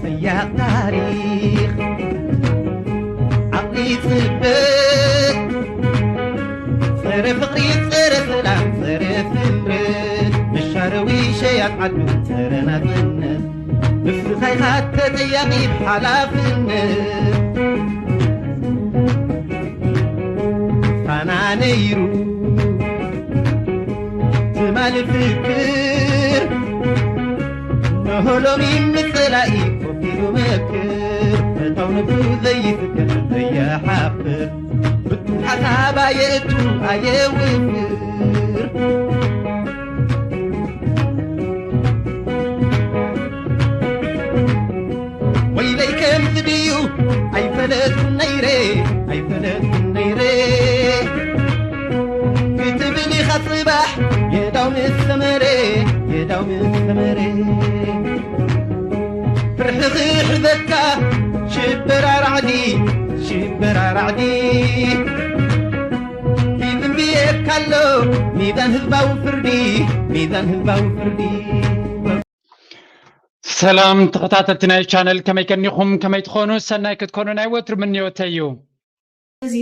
ሰያቕ ታሪኽ ዓቕሊ ጽበ ጸረ ፍቕሪ ጸረ ሰላም ጸረ ስምረት መሻረዊ ሸያጥ ዓዱ ጸረ ናጽነት ንስኻ ኢኻ ተጠያቒ ብሓላፍነት ፋና ነይሩ ትማሊ ፍክር ንሆሎሚ ምጽላኢ ኮፊሉ መክር ፈታው ነብሱ ዘይፍክር ዘየሓፍር ብቱም ሓሳብ ኣየእቱ ኣየውፍር ወይለይ ከምዚ ድዩ ኣይፈለጥኩን ነይረ ኣይፈለጥኩን ነይረ ክትብል ኢኻ ጽባሕ የዳው ምስ ሰመረ የዳው ምስ ሰመረ ፍርሒ ክሕዘካ ሽበራ ራዕዲ ሽበራ ራዕዲ ይዝንብየካ ኣሎ ሚዛን ህዝባዊ ፍርዲ ሚዛን ህዝባዊ ፍርዲ ሰላም ተኸታተልቲ ናይ ቻነል ከመይ ከኒኹም ከመይ ትኾኑ ሰናይ ክትኮኑ ናይ ወትሩ ምንዮተይ እዩ። እዚ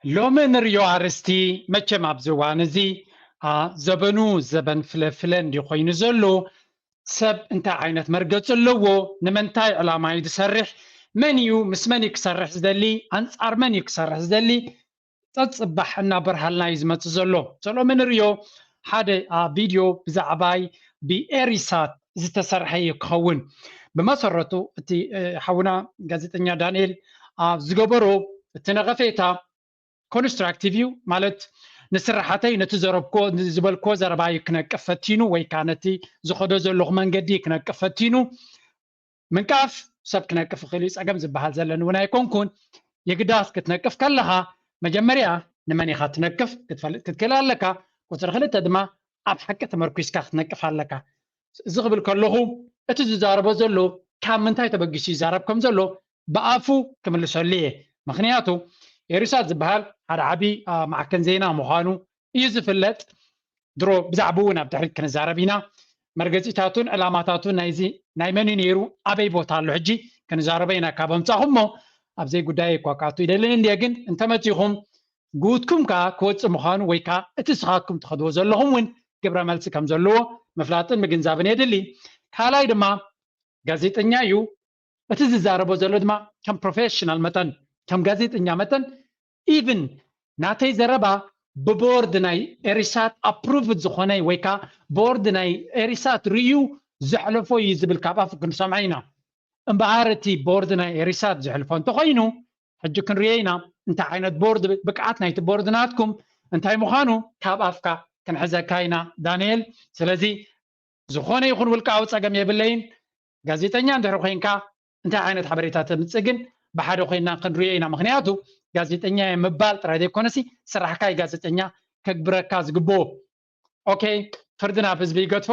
ሎሚ ንሪኦ ኣርእስቲ መቸም ኣብዚ እዋን እዚ አ፣ ዘበኑ ዘበን ፍለፍለ እንዲ ኮይኑ ዘሎ ሰብ እንታይ ዓይነት መርገፂ ኣለዎ? ንመንታይ ዕላማ እዩ ዝሰርሕ? መን እዩ ምስ መን እዩ ክሰርሕ ዝደሊ? ኣንፃር መን እዩ ክሰርሕ ዝደሊ? ፀፅባሕ እናበርሃልና እዩ ዝመፅእ ዘሎ። ሰሎሚ ንሪኦ ሓደ ቪድዮ ብዛዕባይ ብኤሪሳት ዝተሰርሐ እዩ ክኸውን። ብመሰረቱ እቲ ሓውና ጋዜጠኛ ዳንኤል ዝገበሮ እቲ ነቐፌታ ኮንስትራክቲቭ እዩ ማለት ንስራሓተይ ነቲ ዘረብኮ ዝበልኮ ዘረባ እዩ ክነቅፍ ፈቲኑ ወይ ከዓ ነቲ ዝኸዶ ዘለኹ መንገዲ ክነቅፍ ፈቲኑ ምንቃፍ ሰብ ክነቅፍ ይኽእል እዩ። ፀገም ዝበሃል ዘለኒ እውን ኣይኮንኩን። የግዳስ ክትነቅፍ ከለኻ መጀመርያ ንመን ኢኻ ትነቅፍ ክትፈልጥ ክትክእል ኣለካ። ቁፅሪ ክልተ ድማ ኣብ ሓቂ ተመርኩስካ ክትነቅፍ ኣለካ። እዚ ክብል ከለኹ እቲ ዝዛረቦ ዘሎ ካብ ምንታይ ተበጊሱ ይዛረብ ከም ዘሎ ብኣፉ ክምልሰሉ እየ። ምክንያቱ ኤሪሳት ዝበሃል ሓደ ዓብዪ ማዕከን ዜና ምዃኑ እዩ ዝፍለጥ። ድሮ ብዛዕባኡ ናብ ድሕሪት ክንዛረብ ኢና። መርገፂታቱን ዕላማታቱን ናይዚ ናይ መን እዩ ነይሩ ኣበይ ቦታ ኣሎ ሕጂ ክንዛረበ ኢና ካብ ኣምፃኹሞ ኣብዘይ ጉዳይ እኳ ክኣቱ ይደልን እንድየ ግን እንተመፂኹም ጉትኩም ከዓ ክወፅእ ምዃኑ ወይ ከዓ እቲ ስኻትኩም ትኸድዎ ዘለኹም እውን ግብረ መልሲ ከም ዘለዎ ምፍላጥን ምግንዛብን የድሊ። ካልኣይ ድማ ጋዜጠኛ እዩ። እቲ ዝዛረቦ ዘሎ ድማ ከም ፕሮፌሽናል መጠን ከም ጋዜጠኛ መጠን ኢቭን ናተይ ዘረባ ብቦርድ ናይ ኤሪሳት ኣፕሩቭድ ዝኾነ ወይ ከዓ ቦርድ ናይ ኤሪሳት ርእዩ ዘሕለፎ እዩ ዝብል ካብ ኣፉ ክንሰምዖ ኢና። እምበኣር እቲ ቦርድ ናይ ኤሪሳት ዘሕልፎ እንተኾይኑ ሕጂ ክንሪኦ ኢና እንታይ ዓይነት ቦርድ ብቅዓት ናይቲ ቦርድ ናትኩም እንታይ ምዃኑ ካብ ኣፍካ ክንሕዘካ ኢና ዳንኤል። ስለዚ ዝኾነ ይኹን ውልቃዊ ፀገም የብለይን። ጋዜጠኛ እንድሕር ኮይንካ እንታይ ዓይነት ሓበሬታ ተምፅእ ግን ብሓደ ኮይና ክንሪኦ ኢና። ምክንያቱ ጋዜጠኛ እየ ምባል ጥራይ ዘይኮነሲ ስራሕካ እዩ ጋዜጠኛ ከግብረካ ዝግብኦ። ኦኬ ፍርዲ ናብ ህዝቢ ይገድፎ።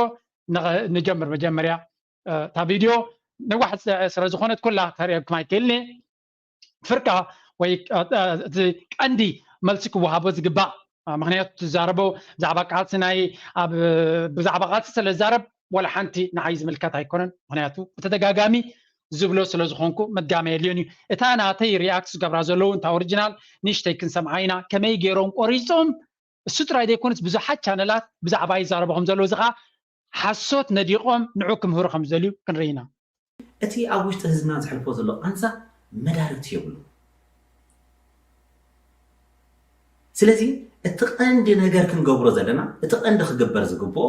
ንጀምር መጀመርያ እታ ቪድዮ ነዋሕ ስለዝኾነት ኩላ ከርእየኩም ኣይክእልን እየ። ፍርቃ ወይ እቲ ቀንዲ መልሲ ክወሃቦ ዝግባእ ምክንያቱ ትዛረቦ ብዛዕባ ቃልሲ ናይ ብዛዕባ ቃልሲ ስለ ዝዛረብ ዋላ ሓንቲ ንዓይ ዝምልከት ኣይኮነን። ምክንያቱ ብተደጋጋሚ ዝብሎ ስለ ዝኾንኩ መድጋሚ የድልዮን እዩ። እታ ናተይ ሪኣክት ዝገብራ ዘለዉ እንታ ኦሪጂናል ንእሽተይ ክንሰምዓ ኢና። ከመይ ገይሮም ቆሪፆም እሱ ጥራይ ዘይኮነስ ብዙሓት ቻነላት ብዛዕባ ይዛረቡ ከም ዘለዉ እዚ ከዓ ሓሶት ነዲቖም ንዑ ክምህሩ ከም ዝደልዩ ክንርኢ ኢና። እቲ ኣብ ውሽጢ ህዝብና ዘሕልፎ ዘሎ ቃንዛ መዳርግቲ የብሉ። ስለዚ እቲ ቀንዲ ነገር ክንገብሮ ዘለና እቲ ቀንዲ ክግበር ዝግብኦ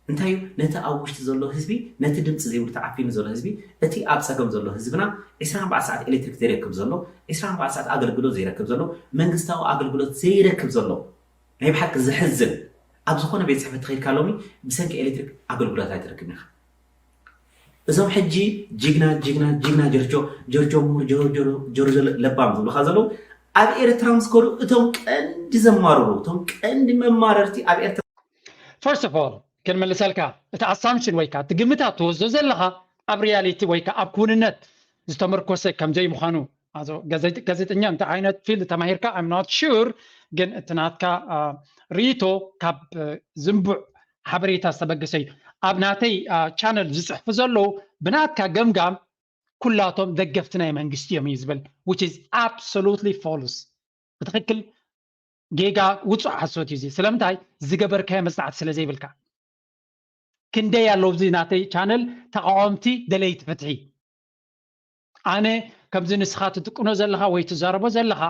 እንታይ እዩ? ነቲ ኣብ ውሽጢ ዘሎ ህዝቢ ነቲ ድምፂ ዘይብሉ ተዓፊኑ ዘሎ ህዝቢ እቲ ኣብ ፀገም ዘሎ ህዝብና ዒስራን ኣርባዕተን ሰዓት ኤሌክትሪክ ዘይረክብ ዘሎ ዒስራን ኣርባዕተን ሰዓት ኣገልግሎት ዘይረክብ ዘሎ መንግስታዊ ኣገልግሎት ዘይረክብ ዘሎ ናይ ብሓቂ ዘሕዝን ኣብ ዝኾነ ቤት ፅሕፈት ተኸይድካ ሎሚ ብሰንኪ ኤሌክትሪክ ኣገልግሎት ኣይትረክብን ኢኻ። እዞም ሕጂ ጅግና ጅግና ጅግና ጀርጆ ጀርጆ ምሁር ጀርጆ ጀርጆ ለባም ዝብሉኻ ዘለዉ ኣብ ኤርትራ ምስ ከዱ እቶም ቀንዲ ዘማርሩ እቶም ቀንዲ መማረርቲ ኣብ ኤርትራ First of all ክንምልሰልካ እቲ ኣሳምሽን ወይ ከዓ እቲ ግምታት ትወስዶ ዘለኻ ኣብ ሪያሊቲ ወይ ከዓ ኣብ ክውንነት ዝተመርኮሰ ከም ዘይምዃኑ ጋዜጠኛ እንታይ ዓይነት ፊልድ ተማሂርካ I'm not sure ግን እቲ ናትካ ርኢቶ ካብ ዝንቡዕ ሓበሬታ ዝተበገሰ እዩ። ኣብ ናተይ ቻነል ዝፅሕፉ ዘለዉ ብናትካ ገምጋም ኩላቶም ደገፍቲ ናይ መንግስቲ እዮም እዩ ዝብል፣ which is absolutely false። ብትክክል ጌጋ ውፁዕ ሓሶት እዩ። ስለምንታይ? ዝገበርካዮ መፅናዕቲ ስለ ዘይብልካ። ክንደይ ኣለዉ ኣብዚ ናተይ ቻነል ተቃወምቲ ደለይቲ ፍትሒ። ኣነ ከምዚ ንስኻ ትጥቅኖ ዘለኻ ወይ ትዛረቦ ዘለኻ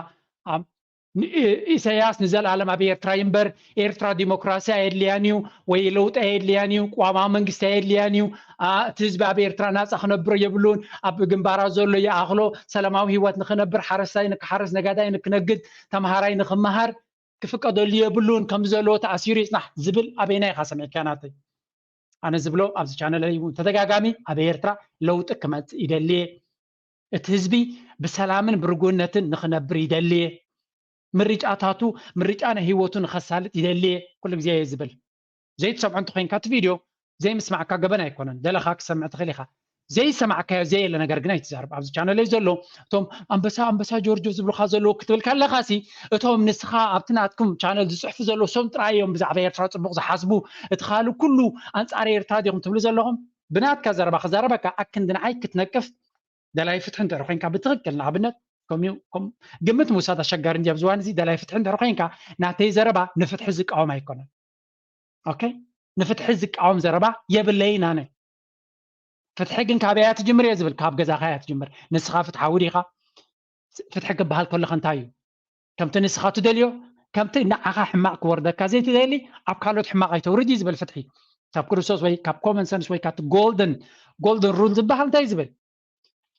ኢሳያስ ንዘለኣለም ኣብ ኤርትራ ይንበር፣ ኤርትራ ዲሞክራሲ ኣየድልያን እዩ፣ ወይ ለውጢ ኣየድልያን እዩ፣ ቅዋማዊ መንግስቲ ኣየድልያን እዩ፣ እቲ ህዝቢ ኣብ ኤርትራ ናፃ ክነብሮ የብሉን፣ ኣብ ግንባራት ዘሎ ይኣኽሎ፣ ሰላማዊ ህይወት ንክነብር፣ ሓረስታይ ንክሓርስ፣ ነጋዳይ ንክነግድ፣ ተምሃራይ ንክመሃር ክፍቀደሉ የብሉን፣ ከምዚ ዘለዎ ተኣሲሩ ይፅናሕ ዝብል ኣበይና ኢኻ ሰሚዕካ ናተይ? ኣነ ዝብሎ ኣብዚ ቻነለይ እውን ተደጋጋሚ ኣብ ኤርትራ ለውጢ ክመፅእ ይደልየ፣ እቲ ህዝቢ ብሰላምን ብርጉነትን ንክነብር ይደልየ፣ ምርጫታቱ ምርጫ ናይ ህይወቱ ንኸሳልጥ ይደልየ ኩሉ ግዜ እየ ዝብል። ዘይትሰምዖ እንተኮይንካ እቲ ቪድዮ ዘይምስማዕካ ገበን ኣይኮነን። ደለኻ ክሰምዕ ትኽእል ኢኻ። ዘይሰማዕካዮ ዘየለ ነገር ግን ኣይትዛረብ። ኣብዚ ቻነለይ ዘሎ እቶም ኣንበሳ ኣንበሳ ጆርጆ ዝብሉካ ዘለዉ ክትብል ከለኻሲ እቶም ንስኻ ኣብቲ ናትኩም ቻነል ዝፅሕፉ ዘለዉ እሶም ጥራይ እዮም ብዛዕባ ኤርትራ ፅቡቕ ዝሓስቡ። እቲ ካልእ ኩሉ ኣንፃር ኤርትራ ዲኹም ትብሉ ዘለኹም? ብናትካ ዘረባ ክዛረበካ ኣክንዲ ንዓይ ክትነቅፍ ደላይ ፍትሒ እንተ ኮይንካ ብትክክል ንኣብነት ግምት ምውሳድ ኣሸጋሪ እንዲ ኣብዚ ዋን እዚ ደላይ ፍትሒ እንተ ኮይንካ ናተይ ዘረባ ንፍትሒ ዝቃወም ኣይኮነን። ኦኬ ንፍትሒ ዝቃወም ዘረባ የብለይን ኣነ። ፍትሒ ግን ካበይ እያ ትጅምር እየ ዝብል፣ ካብ ገዛኻ እያ ትጅምር። ንስኻ ፍትሓዊ ዲኻ? ፍትሒ ክበሃል ከለኻ እንታይ እዩ? ከምቲ ንስኻ ትደልዮ፣ ከምቲ ንዓኻ ሕማቕ ክወርደካ ዘይትደሊ ኣብ ካልኦት ሕማቕ ኣይተውርድ እዩ ዝብል ፍትሒ። ካብ ክርስቶስ ወይ ካብ ኮመን ሰንስ ወይ ካብቲ ጎልደን ጎልደን ሩል ዝበሃል እንታይ እዩ ዝብል?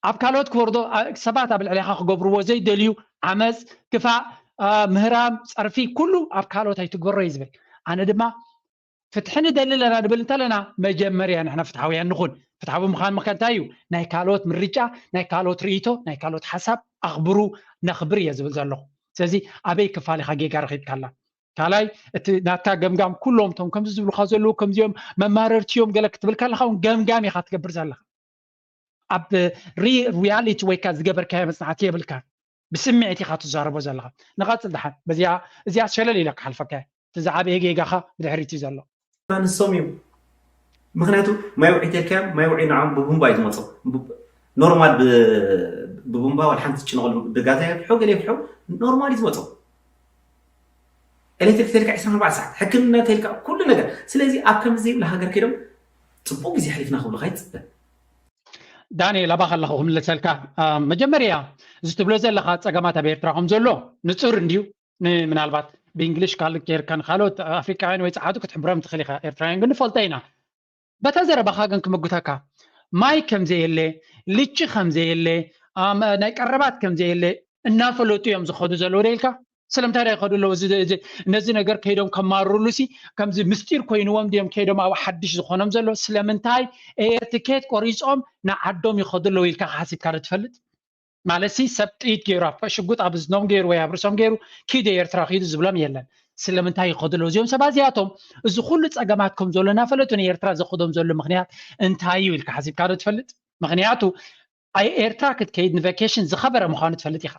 ኣብ ካልኦት ክወርዶ ሰባት ኣብ ልዕሌኻ ክገብርዎ ዘይደልዩ ዓመፅ፣ ክፋእ፣ ምህራም፣ ፀርፊ ኩሉ ኣብ ካልኦት ኣይትግበሮ እዩ ዝብል። ኣነ ድማ ፍትሒ ንደሊ ኣለና ንብል እንተለና መጀመርያ ንሕና ፍትሓውያን ንኹን። ፍትሓዊ ምዃን ምኸ እንታይ እዩ? ናይ ካልኦት ምርጫ፣ ናይ ካልኦት ርእይቶ፣ ናይ ካልኦት ሓሳብ ኣኽብሩ፣ ነኽብር እየ ዝብል ዘለኹ። ስለዚ ኣበይ ክፋል ኢኻ ጌጋ ረኺብካላ? ካልኣይ እቲ ናትካ ገምጋም ኩሎም ቶም ከምዚ ዝብሉካ ዘለዉ ከምዚኦም መማረርቲ እዮም ገለ ክትብል ከለካ እውን ገምጋም ኢኻ ትገብር ዘለካ። ኣብ ሪያሊቲ ወይ ከዓ ዝገበርካዮ መፅናዕቲ የብልካ፣ ብስምዒት ኢኻ ትዛረቦ ዘለካ። ንቐፅል ደሓን በዚኣ እዚኣ ሸለል ኢለ ክሓልፈካ እየ። እቲ ዝዓበየ ጌጋኻ ብድሕሪት እዩ ዘሎ። ንሶም እዩ ምክንያቱ ማይ ውዒ ተልካዮም ማይ ውዒ ንዓም ብቡምባ እዩ ዝመፆ። ኖርማል ብቡምባ ዋላ ሓንቲ ትጭነቐሉ ድጋታ ይፍሑ ገለ ይፍሑ ኖርማል እዩ ዝመፆ። ኤሌክትሪክ ተልካ ዕስራን ኣርባዕተን ሰዓት ሕክምና ተልካ ኩሉ ነገር። ስለዚ ኣብ ከምዚ ዘይብላ ሃገር ከይዶም ፅቡቅ ግዜ ኣሕሊፍና ክብሉካ ይፅበ። ዳንኤል ኣባኻ ኣለኹ ክምልሰልካ። መጀመርያ እዚ ትብሎ ዘለካ ፀገማት ኣብ ኤርትራ ከም ዘሎ ንፁር እንድዩ። ምናልባት ብእንግሊሽ ካልእ ጌርካ ንካልኦት ኣፍሪቃውያን ወይ ፀዓዱ ክትሕብሮም ትኽእል ኢኻ። ኤርትራውያን ግን ንፈልጦ ኢና። በታ ዘረባኻ ግን ክምጉተካ፣ ማይ ከም ዘየለ፣ ልጪ ከም ዘየለ፣ ናይ ቀረባት ከም ዘየለ እናፈለጡ እዮም ዝኸዱ ዘለዉ ዶ ኢልካ? ስለምንታይ ዶ ይኸዱ ኣለዉ? ነዚ ነገር ከይዶም ከማርሩሉ ሲ ከምዚ ምስጢር ኮይንዎም ድዮም ከይዶም ኣብ ሓድሽ ዝኾኖም ዘሎ? ስለምንታይ ኤር ትኬት ቆሪፆም ንዓዶም ይኸዱ ኣለዉ ኢልካ ሓሲብካ ዶ ትፈልጥ? ማለት ሲ ሰብ ጥይት ገይሩ ኣብ ሽጉጥ ኣብ እዝኖም ገይሩ ወይ ኣብ ርእሶም ገይሩ ኪዱ ኤርትራ ኪዱ ዝብሎም የለን። ስለምንታይ ይኸዱ ኣለዉ እዚኦም ሰባት እዚኣቶም? እዚ ኩሉ ፀገማት ከም ዘሎ እናፈለጡ ንኤርትራ ዘኽዶም ዘሎ ምኽንያት እንታይ እዩ ኢልካ ሓሲብካ ዶ ትፈልጥ? ምኽንያቱ ኣይ ኤርትራ ክትከይድ ንቫኬሽን ዝኸበረ ምዃኑ ትፈልጥ ኢኻ።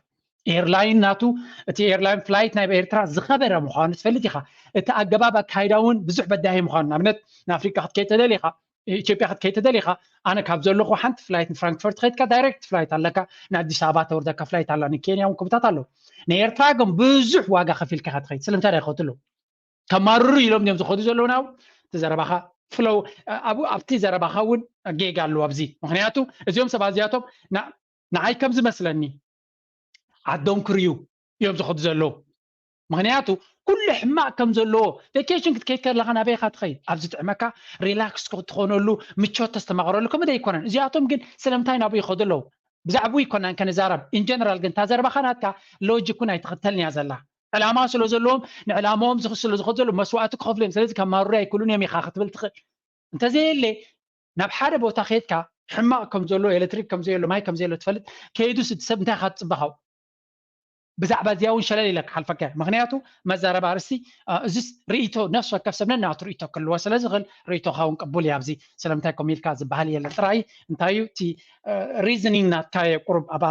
ኤርላይን ናቱ እቲ ኤርላይን ፍላይት ናይ ኤርትራ ዝኸበረ ምዃኑ ትፈልጥ ኢኻ። እቲ ኣገባብ ኣካይዳ እውን ብዙሕ በዳሂ ምዃኑ ንኣብነት ንኣፍሪቃ ክትከይድ ተደሊኻ ኢትዮጵያ ክትከይድ ተደሊኻ ኣነ ካብ ዘለኹ ሓንቲ ፍላይት ንፍራንክፈርት ትኸድካ ዳይሬክት ፍላይት ኣለካ ንኣዲስ ኣበባ ተወርደካ ፍላይት ኣላ ንኬንያ እውን ክብታት ኣለዉ ንኤርትራ ግን ብዙሕ ዋጋ ከፊልካ ኢኻ ትኸይድ ስለምንታይ ዳ ይኸትሉ ከማርሩ ኢሎም እዮም ዝኸዱ ዘለዉ ናብ እቲ ዘረባኻ ፍለው ኣብቲ ዘረባኻ እውን ጌጋ ኣለዎ ኣብዚ ምክንያቱ እዚኦም ሰባት እዚኣቶም ንዓይ ከም ዝመስለኒ ዓዶም ክርዩ እዮም ዝኸዱ ዘለዉ ምክንያቱ ኩሉ ሕማቅ ከም ዘለዎ ቬኬሽን ክትከይድ ከለካ ናበይካ ትኸይድ ኣብ ዝጥዕመካ ሪላክስ ክትኾነሉ ምቾት ተስተማቅረሉ ከምኡ ኣይኮነን እዚኣቶም ግን ስለምንታይ ናብኡ ይኸዱ ኣለዉ ብዛዕባኡ ይኮናን ከነዛረብ ኢንጀነራል ግን እታ ዘረባካ ናትካ ሎጂክ እውን ኣይትኽተልን እያ ዘላ ዕላማ ስለ ዘለዎም ንዕላማኦም ስለ ዝኸዱ ዘለዉ መስዋእቲ ክኸፍሉ እዮም ስለዚ ከማርሩ ኣይክእሉን እዮም ኢካ ክትብል ትኽእል እንተዘየለ ናብ ሓደ ቦታ ከድካ ሕማቕ ከም ዘሎ ኤሌክትሪክ ከም ዘየሎ ማይ ከም ዘየሎ ትፈልጥ ከይዱ ስቲ ሰብ እንታይ ኢኻ ትፅበኻው ብዛዕባ እዚኣ እውን ሸለል ኢለ ክሓልፈካ ምክንያቱ መዛረባ ኣርስቲ እዚስ ርእቶ ነፍሲ ወከፍ ሰብ ነናቱ ርእቶ ክልዎ ስለ ዝኽእል ርእቶኻ እውን ቅቡል እያ ኣብዚ ስለምንታይ ኮም ኢልካ ዝበሃል የለን ጥራይ እንታይ እዩ እቲ ሪዝኒንግ ናትካ የ ቁሩብ ኣባ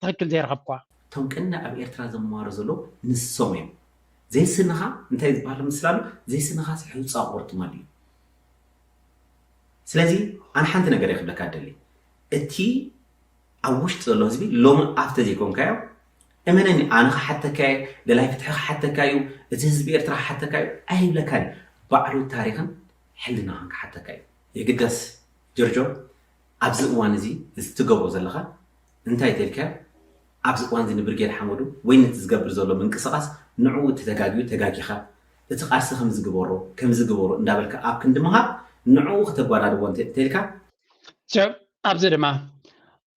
ትኽክል ዘይረኸብኳ እቶም ቅነ ኣብ ኤርትራ ዘማሩ ዘሎ ንሶም እዮም ዘይስንኻ እንታይ ዝበሃል ምስላ ኣሎ? ዘይስንኻስ ሕውፃ ቁርጥማድ እዩ። ስለዚ ኣነ ሓንቲ ነገር እየ ክብለካ ደሊ፣ እቲ ኣብ ውሽጢ ዘሎ ህዝቢ ሎሚ ኣብተ ዘይኮንካዮ፣ እመነኒ፣ ኣነ ክሓተካ እየ፣ ደላይ ፍትሒ ክሓተካ እዩ፣ እቲ ህዝቢ ኤርትራ ክሓተካ እዩ ኣይብለካን። ባዕሉ ታሪኽን ሕልናኽን ክሓተካ እዩ። የግዳስ ጆርጆ፣ ኣብዚ እዋን እዚ እዚ ትገብሮ ዘለኻ እንታይ ተልካ? ኣብዚ እዋን እዚ ንብርጌድ ሓመዱ ወይ ነቲ ዝገብር ዘሎ ምንቅስቃስ ንዕኡ እቲ ተጋግዩ ተጋጊኻ፣ እቲ ቃልሲ ከም ዝግበሮ ከም ዝግበሮ እንዳበልካ ኣብ ክንዲ ምሃብ ንዕኡ ክተጓዳድቦ እንተ- እንተልካ ሰብ ኣብዚ ድማ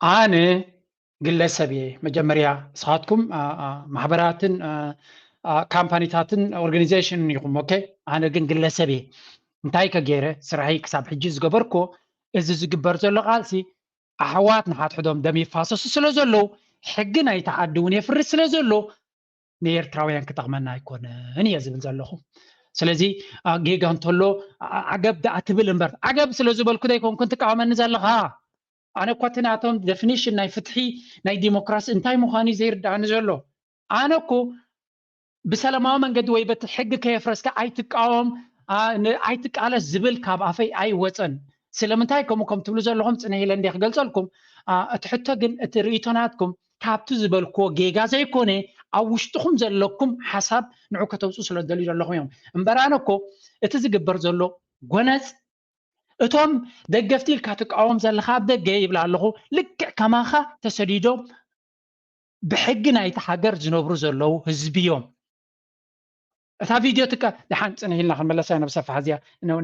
ኣነ ግለሰብ እየ። መጀመርያ ንስኻትኩም አ፣ አ፣ ማሕበራትን አ፣ አ፣ ካምፓኒታትን ኦርጋኒዜሽንን ኢኹም። ኦኬ፣ ኣነ ግን ግለሰብ እየ። እንታይ ከ ገይረ ስራሐይ ክሳብ ሕጂ ዝገበርኮ፣ እዚ ዝግበር ዘሎ ቃልሲ ኣሕዋት ንሓድሕዶም ደም ይፋሰሱ ስለ ዘለዉ፣ ሕጊ ናይቲ ዓዲ እውን የፍርስ ስለ ዘሎ፣ ንኤርትራውያን ክጠቕመና ኣይኮነን እየ ዝብል ዘለኹ። ስለዚ አ፣ ጌጋ እንተሎ አ፣ ዓገብ ደኣ ትብል እምበር፣ ዓገብ ስለ ዝበልኩ ዘይኮንኩን ትቃወመኒ ዘለኻ። ኣነ እኳ እቲ ናቶም ደፊኒሽን ናይ ፍትሒ ናይ ዲሞክራሲ እንታይ ምዃኑ እዩ ዘይርድኣኒ ዘሎ። ኣነ እኮ ብሰላማዊ መንገዲ ወይ በቲ ሕጊ ከየፍረስካ ኣይትቃወም አ፣ ን- ኣይትቃለስ ዝብል ካብ ኣፈይ ኣይወፀን። ስለምንታይ ከምኡ ከም ትብሉ ዘለኹም ፅንሕ ኢለ እንደ ክገልፀልኩም አ፣ እቲ ሕቶ ግን እቲ ርእይቶ ናትኩም ካብቲ ዝበልክዎ ጌጋ ዘይኮነ ኣብ ውሽጥኹም ዘለኩም ሓሳብ ንዑ ከተውፅኡ ስለ ዝደልዩ ዘለኹም እዮም እምበር ኣነ እኮ እቲ ዝግበር ዘሎ ጎነፅ እቶም ደገፍቲ ኢልካ ትቃወም ዘለኻ ኣብ ደገ ይብላ ኣለኹ ልክዕ ከማኻ ተሰዲዶም ብሕጊ ናይቲ ሃገር ዝነብሩ ዘለዉ ህዝቢ እዮም እታ ቪድዮ ትካ ድሓን ፅንሕ ኢልና ክንመለሳ ኢና ብሰፋሕ እዚኣ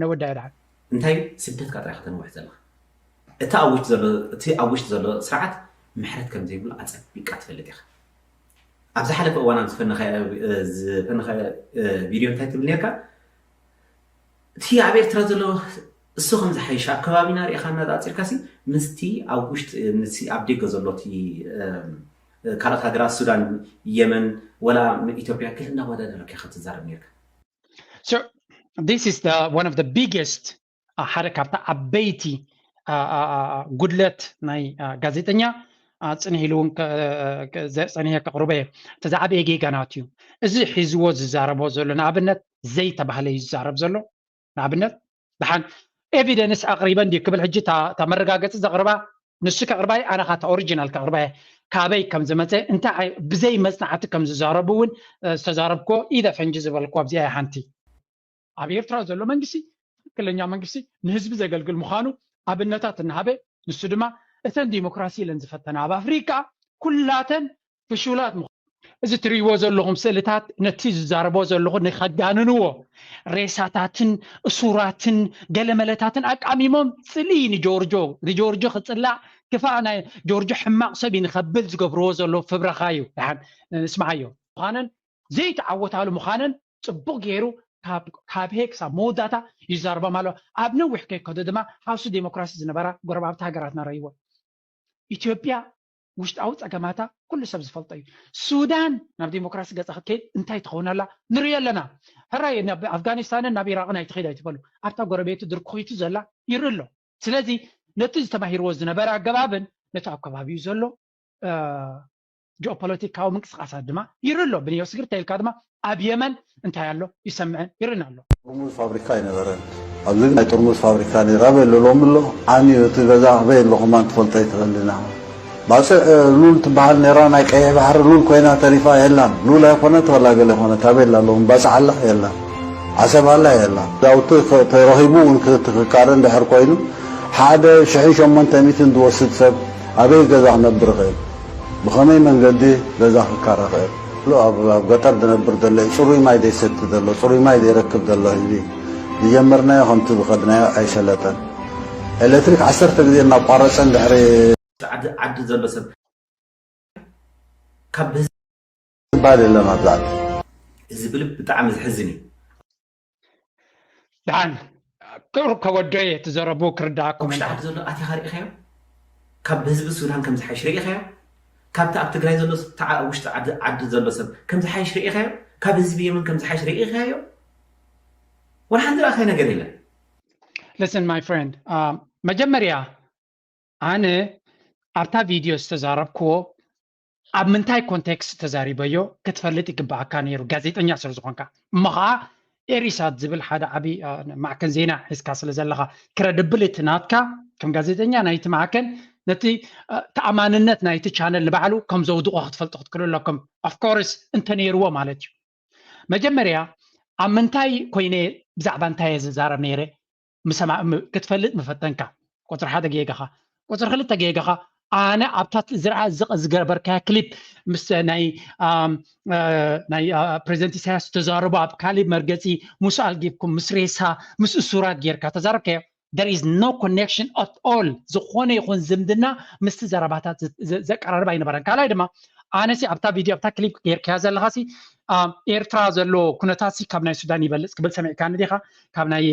ነወዳያ ድሓን እንታይ ስደትካ ጥራይ ከተንውሕ ዘለኻ እቲ ኣብ ውሽጢ ዘሎ እቲ ኣብ ውሽጢ ዘሎ ስርዓት ምሕረት ከም ዘይብሉ ኣፀቢቃ ትፈልጥ ኢኻ ኣብ ዝሓለፈ እዋን ኣብ ዝፈነኻዮ ዝፈነኻዮ ቪድዮ እንታይ ትብል ነርካ እቲ ኣብ ኤርትራ ዘሎ እሱ ከም ዝሓይሽ ኣብ ከባቢና ሪኢኻ እናፃፂርካ ሲ ምስቲ ኣብ ውሽጢ ምስቲ ኣብ ደገ ዘሎ እቲ ካልኦት ሃገራት ሱዳን የመን ወላ ኢትዮጵያ ገለ እናወዳደርካ ኢኻ ትዛረብ ነርካ So this is the one of the biggest ሓደ ካብታ ዓበይቲ ጉድለት ናይ ጋዜጠኛ ፅንሕ ኢሉ እውን ፀኒሐ ከቕርበ እየ። እቲ ዝዓበየ ጌጋ ናቱ እዩ። እዚ ሒዝዎ ዝዛረቦ ዘሎ ንኣብነት ዘይተባህለ እዩ ዝዛረብ ዘሎ። ንኣብነት ደሓን ኤቪደንስ ኣቕሪበ እንድዩ ክብል ሕጂ እታ መረጋገፂ ዘቕርባ ንሱ ከቕርባይ ኣነ ኻታ ኦሪጂናል ከቕርባየ ካበይ ከም ዝመፀ እንታይ ብዘይ መፅናዕቲ ከም ዝዛረቡ እውን ዝተዛረብክዎ ኢደ ፈንጂ ዝበልክዎ ኣብዚኣ ሓንቲ ኣብ ኤርትራ ዘሎ መንግስቲ ትክክለኛ መንግስቲ ንህዝቢ ዘገልግል ምዃኑ ኣብነታት እናሃበ ንሱ ድማ እተን ዲሞክራሲ ኢለን ዝፈተና ኣብ ኣፍሪቃ ኩላተን ፍሹላት ምዃኑ እዚ ትርእይዎ ዘለኹም ስእልታት ነቲ ዝዛረቦ ዘለኹ ንኸጋንንዎ ሬሳታትን እሱራትን ገለመለታትን ኣቃሚሞም ፅልኢ ንጆርጆ ንጆርጆ ክፅላእ ክፋእ ናይ ጆርጆ ሕማቕ ሰብ እዩ ንኸብል ዝገብርዎ ዘለዉ ፍብረኻ እዩ። ደሓን ንስምዓዮ። ምዃነን ዘይተዓወታሉ ምዃነን ፅቡቕ ገይሩ ካብ ሄ ክሳብ መወዳእታ ይዛረቦም ኣሎ። ኣብ ነዊሕ ከይከዱ ድማ ሃውሲ ዴሞክራሲ ዝነበራ ጎረባብቲ ሃገራት ነረይዎ። ኢትዮጵያ ውሽጣዊ ፀገማታ ኩሉ ሰብ ዝፈልጦ እዩ። ሱዳን ናብ ዴሞክራሲ ገፃ ክትከይድ እንታይ ትኸውን ኣላ ንሪኦ ኣለና። ሕራይ ናብ ኣፍጋኒስታንን ናብ ኢራቅን ኣይትኸይድ ኣይትበሉ። ኣብታ ጎረቤቱ ድርኩኺቱ ዘላ ይርኢ ኣሎ። ስለዚ ነቲ ዝተማሂርዎ ዝነበረ ኣገባብን ነቲ ኣብ ከባቢኡ ዘሎ ጂኦፖለቲካዊ ምንቅስቃሳት ድማ ይርኢ ኣሎ። ብንዮ ስግርተ ኢልካ ድማ ኣብ የመን እንታይ ኣሎ ይሰምዕን ይርእን ኣሎ። ጥርሙዝ ፋብሪካ ኣይነበረን። ኣብዚ ግን ናይ ጥርሙዝ ፋብሪካ ነይሩ። ኣበይ ኣሎ ሎሚ ኣሎ? ዓንዩ እቲ ገዛ ኣበይ ኣሎ ከማን ትፈልጦ ኣይትኽእልን ኢኻ። ባጽዕ ሉል ትበሃል ነይራ ናይ ቀይሕ ባሕሪ ሉል ኮይና ተሪፋ የላን። ሉል ኣይኮነት ዋላ ገለ ይኾነት ኣበይ ኣላ ሎሚ? ባጽዕ ኣላ የላን። ዓሰብ ኣላ የላን። ዳውቲ ተረኺቡ እውን ክካረ እንድሕር ኮይኑ ሓደ ሽሕን ሸሞንተ ሚእትን ዝወስድ ሰብ ኣበይ ገዛ ክነብር ይኽእል? ብኸመይ መንገዲ ገዛ ክካረ ይኽእል? ኣብ ገጠር ዝነብር ዘሎ እዩ። ፅሩይ ማይ ዘይሰቲ ዘሎ፣ ፅሩይ ማይ ዘይረክብ ዘሎ ህዝቢ ዝጀመርናዮ ከምቲ ዝኸድናዮ ኣይሰለጠን። ኤሌክትሪክ ዓሰርተ ግዜ እናቋረፀ እንድሕሪ ዓዲ ዘሎ ሰብ ካብ ዝበሃል የለን ኣብዚ ዓዲ። እዚ ብልብ ብጣዕሚ ዝሕዝን እዩ። ደሓን ቁሩብ ከወዶ እየ እቲ ዘረብኡ ክርድኣኩም ውሽጢ ዓዲ ዘሎ ኣቲኻ ርኢኻዮ? ካብ ህዝቢ ሱዳን ከም ዝሓይሽ ርኢኻዮ? ካብቲ ኣብ ትግራይ ዘሎ ውሽጢ ዓዲ ዘሎ ሰብ ከም ዝሓይሽ ርኢኻዮ? ካብ ህዝቢ የመን ከም ዝሓይሽ ርኢኻዮ? ወላ ሓንቲ ረኣኻዮ ነገር የለን። Listen my friend መጀመርያ ኣነ ኣብታ ቪድዮ ዝተዛረብክዎ ኣብ ምንታይ ኮንቴክስት ተዛሪበዮ ክትፈልጥ ይግባኣካ ነይሩ፣ ጋዜጠኛ ስለ ዝኾንካ። እሞ ኸዓ ኤሪሳት ዝብል ሓደ ዓብዪ፣ አ፣ ማዕከን ዜና ሒዝካ ስለ ዘለኻ፣ ክረድብሊቲ ናትካ ከም ጋዜጠኛ ናይቲ ማዕከን፣ ነቲ፣ አ፣ ተኣማንነት ናይቲ ቻነል ንባዕሉ ከም ዘውድቖ ክትፈልጡ ክትክእሉ ኣለኩም። ኦፍኮርስ እንተነይርዎ ማለት እዩ። መጀመርያ ኣብ ምንታይ ኮይነ፣ ብዛዕባ እንታይ እየ ዝዛረብ ነይረ ክትፈልጥ ምፈተንካ። ቁፅሪ ሓደ ጌጋኻ። ቁፅሪ ክልተ ጌጋኻ፣ ኣነ ኣብታ ዝረኣ ዝገበርካያ ክሊፕ ምስ ናይ ናይ ፕሬዚደንት ኢሳያስ ተዛረቡ ኣብ ካሊብ መርገፂ ምስ ኣልጊብኩም ምስ ሬሳ ምስ እሱራት ጌርካ ተዛረብካዮ። There is no connection at all። ዝኾነ ይኹን ዝምድና ምስቲ ዘረባታት ዘቀራርብ ኣይነበረን። ካልኣይ ድማ ኣነሲ ኣብታ ቪድዮ ኣብታ ክሊፕ ጌርካያ ዘለኻሲ ኤርትራ ዘሎ ኩነታትሲ ካብ ናይ ሱዳን ይበልፅ ክብል ሰሚዕካኒ ዲኻ? ካብ ናይ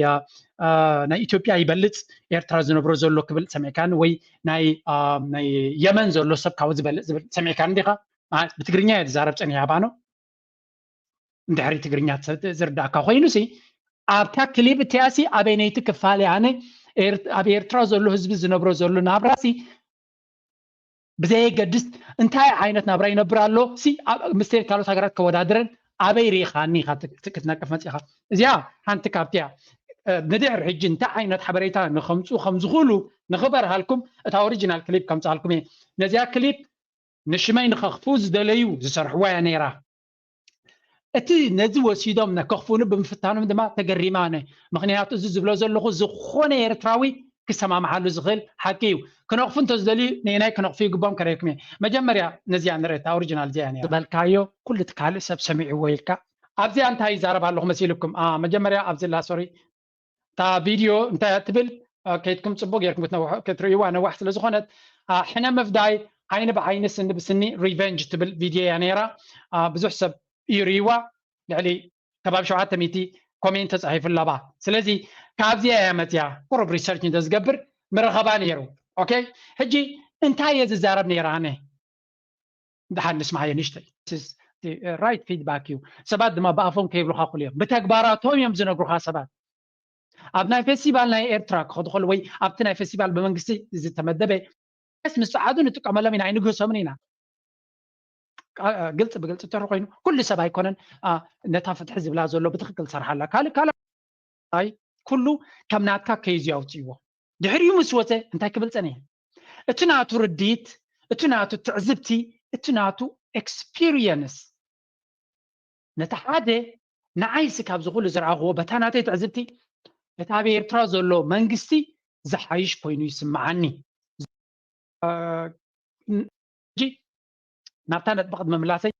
ናይ ኢትዮጵያ ይበልፅ ኤርትራ ዝነብሮ ዘሎ ክብል ሰሚዕካኒ? ወይ ናይ ናይ የመን ዘሎ ሰብ ካብኡ ዝበልፅ ዝብል ሰሚዕካኒ ዲኻ? ብትግርኛ እየ ዝዛረብ ፀኒሐ ባኖ። እንድሕሪ ትግርኛ ዝርዳእካ ኮይኑሲ ኣብታ ክሊፕ እቲኣሲ ኣበይነይቲ ክፋል እያ? ኣነ ኣብ ኤርትራ ዘሎ ህዝቢ ዝነብሮ ዘሎ ናብራሲ ብዘየገድስ እንታይ ዓይነት ናብራ ይነብር ኣሎ ሲ ምስቲ ካልኦት ሃገራት ከወዳድረን ኣበይ ርኢኻኒ ኢኻ ክትነቅፍ መፂኻ። እዚኣ ሓንቲ ካብቲያ። ንድሕሪ ሕጂ እንታይ ዓይነት ሓበሬታ ንኸምፁ ከምዝኽእሉ ንኽበርሃልኩም እታ ኦሪጂናል ክሊፕ ከምፅኣልኩም እየ። ነዚኣ ክሊፕ ንሽመይ ንኸኽፉ ዝደለዩ ዝሰርሕዋ እያ ነይራ። እቲ ነዚ ወሲዶም ነከኽፉኒ ብምፍታኖም ድማ ተገሪማ ኣነ። ምኽንያቱ እዚ ዝብሎ ዘለኹ ዝኾነ ኤርትራዊ ክሰማምዓሉ ዝኽእል ሓቂ እዩ። ክነቕፉ እንተዝደልዩ ንናይ ክነቕፉ ይግቦም ከረይኩም እየ። መጀመርያ ነዚኣ ንርኢ፣ እታ ኦሪጂናል እዚኣ እያ ነይራ። ዝበልካዮ ኩሉ እቲ ካልእ ሰብ ሰሚዕዎ ኢልካ ኣብዚኣ እንታይ ይዛረብ ኣለኹ መሲልኩም? መጀመርያ ኣብዚላ ሶሪ እታ ቪድዮ እንታይ እያ ትብል ከይድኩም ፅቡቅ ጌርኩም ክትነውሑ ክትርእይዋ ነዋሕ ስለ ዝኾነት ሕነ ምፍዳይ ዓይኒ ብዓይኒ ስኒ ብስኒ ሪቨንጅ ትብል ቪድዮ እያ ነይራ። ብዙሕ ሰብ እዩ ርእይዋ። ልዕሊ ከባቢ ሸውዓተ ሚእቲ ኮሜንት ተፃሒፉ ኣለባ። ስለዚ ካብዚኣ እያ መፅያ። ቁሩብ ሪሰርች እንተዝገብር ምረኸባ ነይሩ። ኦኬ፣ ሕጂ እንታይ እየ ዝዛረብ ነይረ ኣነ? ደሓን ንስማዓዮ ንእሽተይ። ራይት ፊድባክ እዩ። ሰባት ድማ ብኣፎም ከይብሉካ ክሉ እዮም፣ ብተግባራቶም እዮም ዝነግሩካ ሰባት። ኣብ ናይ ፌስቲቫል ናይ ኤርትራ ክኸዱ ከሉ ወይ ኣብቲ ናይ ፌስቲቫል ብመንግስቲ ዝተመደበ ምስ ጸዓዱ ንጥቀመሎም ኢና፣ ኣይንግህሶምን ኢና። ግልፂ ብግልፂ ተር ኮይኑ ኩሉ ሰብ ኣይኮነን ነታ ፍትሒ ዝብላ ዘሎ ብትክክል ሰርሓላ። ካልእ ካልእ ኣይ ኩሉ ከም ናትካ ከይዙ ኣውፅእዎ። ድሕሪኡ ምስ ወፀ እንታይ ክብል ፀኒሐ? እቲ ናቱ ርድኢት፣ እቲ ናቱ ትዕዝብቲ፣ እቲ ናቱ ኤክስፒሪየንስ ነቲ ሓደ ንዓይሲ ካብዚ ኩሉ ዝረኣኽዎ በታ ናተይ ትዕዝብቲ እቲ ኣብ ኤርትራ ዘሎ መንግስቲ ዝሓይሽ ኮይኑ ይስምዓኒ። ናብታ ነጥቢ ቅድሚ ምላሰይ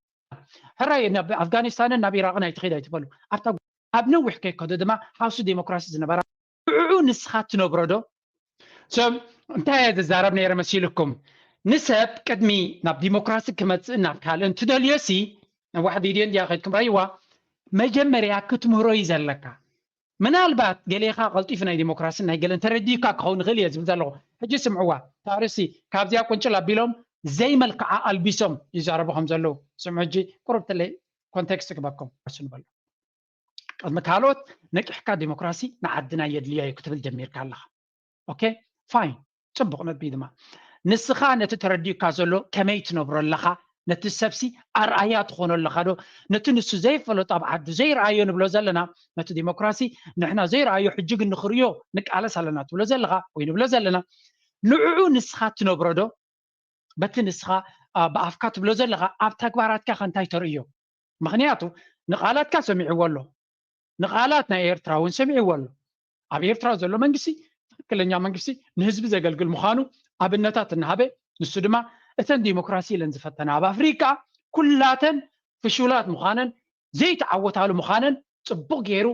ሕራይ ናብ ኣፍጋኒስታንን ናብ ኢራቅን ኣይትኸይድ ኣይትበሉ። ኣብታ ኣብ ነዊሕ ከይከዶ ድማ ሃውሲ ዴሞክራሲ ዝነበራ ብዕዑ ንስኻ ትነብሮ ዶ? ሰብ እንታይ እየ ዝዛረብ ነይረ መሲልኩም? ንሰብ ቅድሚ ናብ ዲሞክራሲ ክመፅእ ናብ ካልእ እንትደልዮሲ ነዋሕ ቪድዮ እንዲያ ከይድኩም ረይዋ መጀመርያ ክትምህሮ እዩ ዘለካ። ምናልባት ገሌኻ ቀልጢፉ ናይ ዲሞክራሲን ናይ ገለን ተረዲእካ ክኸውን ይኽእል እየ ዝብል ዘለኹ። ሕጂ ስምዕዋ ታርሲ ካብዚኣ ቁንጭል ኣቢሎም ዘይመልክዓ ኣልቢሶም ይዛረቡ ከም ዘለዉ ስምዑ። ሕጂ ቁሩብ ተለይ ኮንቴክስት ክበኩም ርሱ ንበሉ። ቅድሚ ካልኦት ነቂሕካ ዲሞክራሲ ንዓድና የድልያ እዩ ክትብል ጀሚርካ ኣለኻ። ኦኬ ፋይን፣ ፅቡቕ ነጥቢ ድማ ንስኻ ነቲ ተረዲኡካ ዘሎ ከመይ ትነብሮ ኣለኻ? ነቲ ሰብሲ ኣርኣያ ትኾኖ ኣለኻ ዶ? ነቲ ንሱ ዘይፈለጦ ኣብ ዓዱ ዘይረኣዮ ንብሎ ዘለና ነቲ ዲሞክራሲ ንሕና ዘይረኣዮ ሕጂ ግን ንኽርእዮ ንቃለስ ኣለና ትብሎ ዘለኻ ወይ ንብሎ ዘለና ንዕዑ ንስኻ ትነብሮ ዶ? በቲ ንስኻ ብኣፍካ ትብሎ ዘለኻ ኣብ ተግባራትካ ከ እንታይ ተርእዮ? ምኽንያቱ ንቓላትካ ሰሚዕዎ ኣሎ፣ ንቓላት ናይ ኤርትራ እውን ሰሚዕዎ ኣሎ። ኣብ ኤርትራ ዘሎ መንግስቲ ትክክለኛ መንግስቲ ንህዝቢ ዘገልግል ምዃኑ ኣብነታት እናሃበ ንሱ ድማ እተን ዲሞክራሲ ኢለን ዝፈተና ኣብ ኣፍሪቃ ኩላተን ፍሹላት ምዃነን ዘይተዓወታሉ ምዃነን ፅቡቅ ገይሩ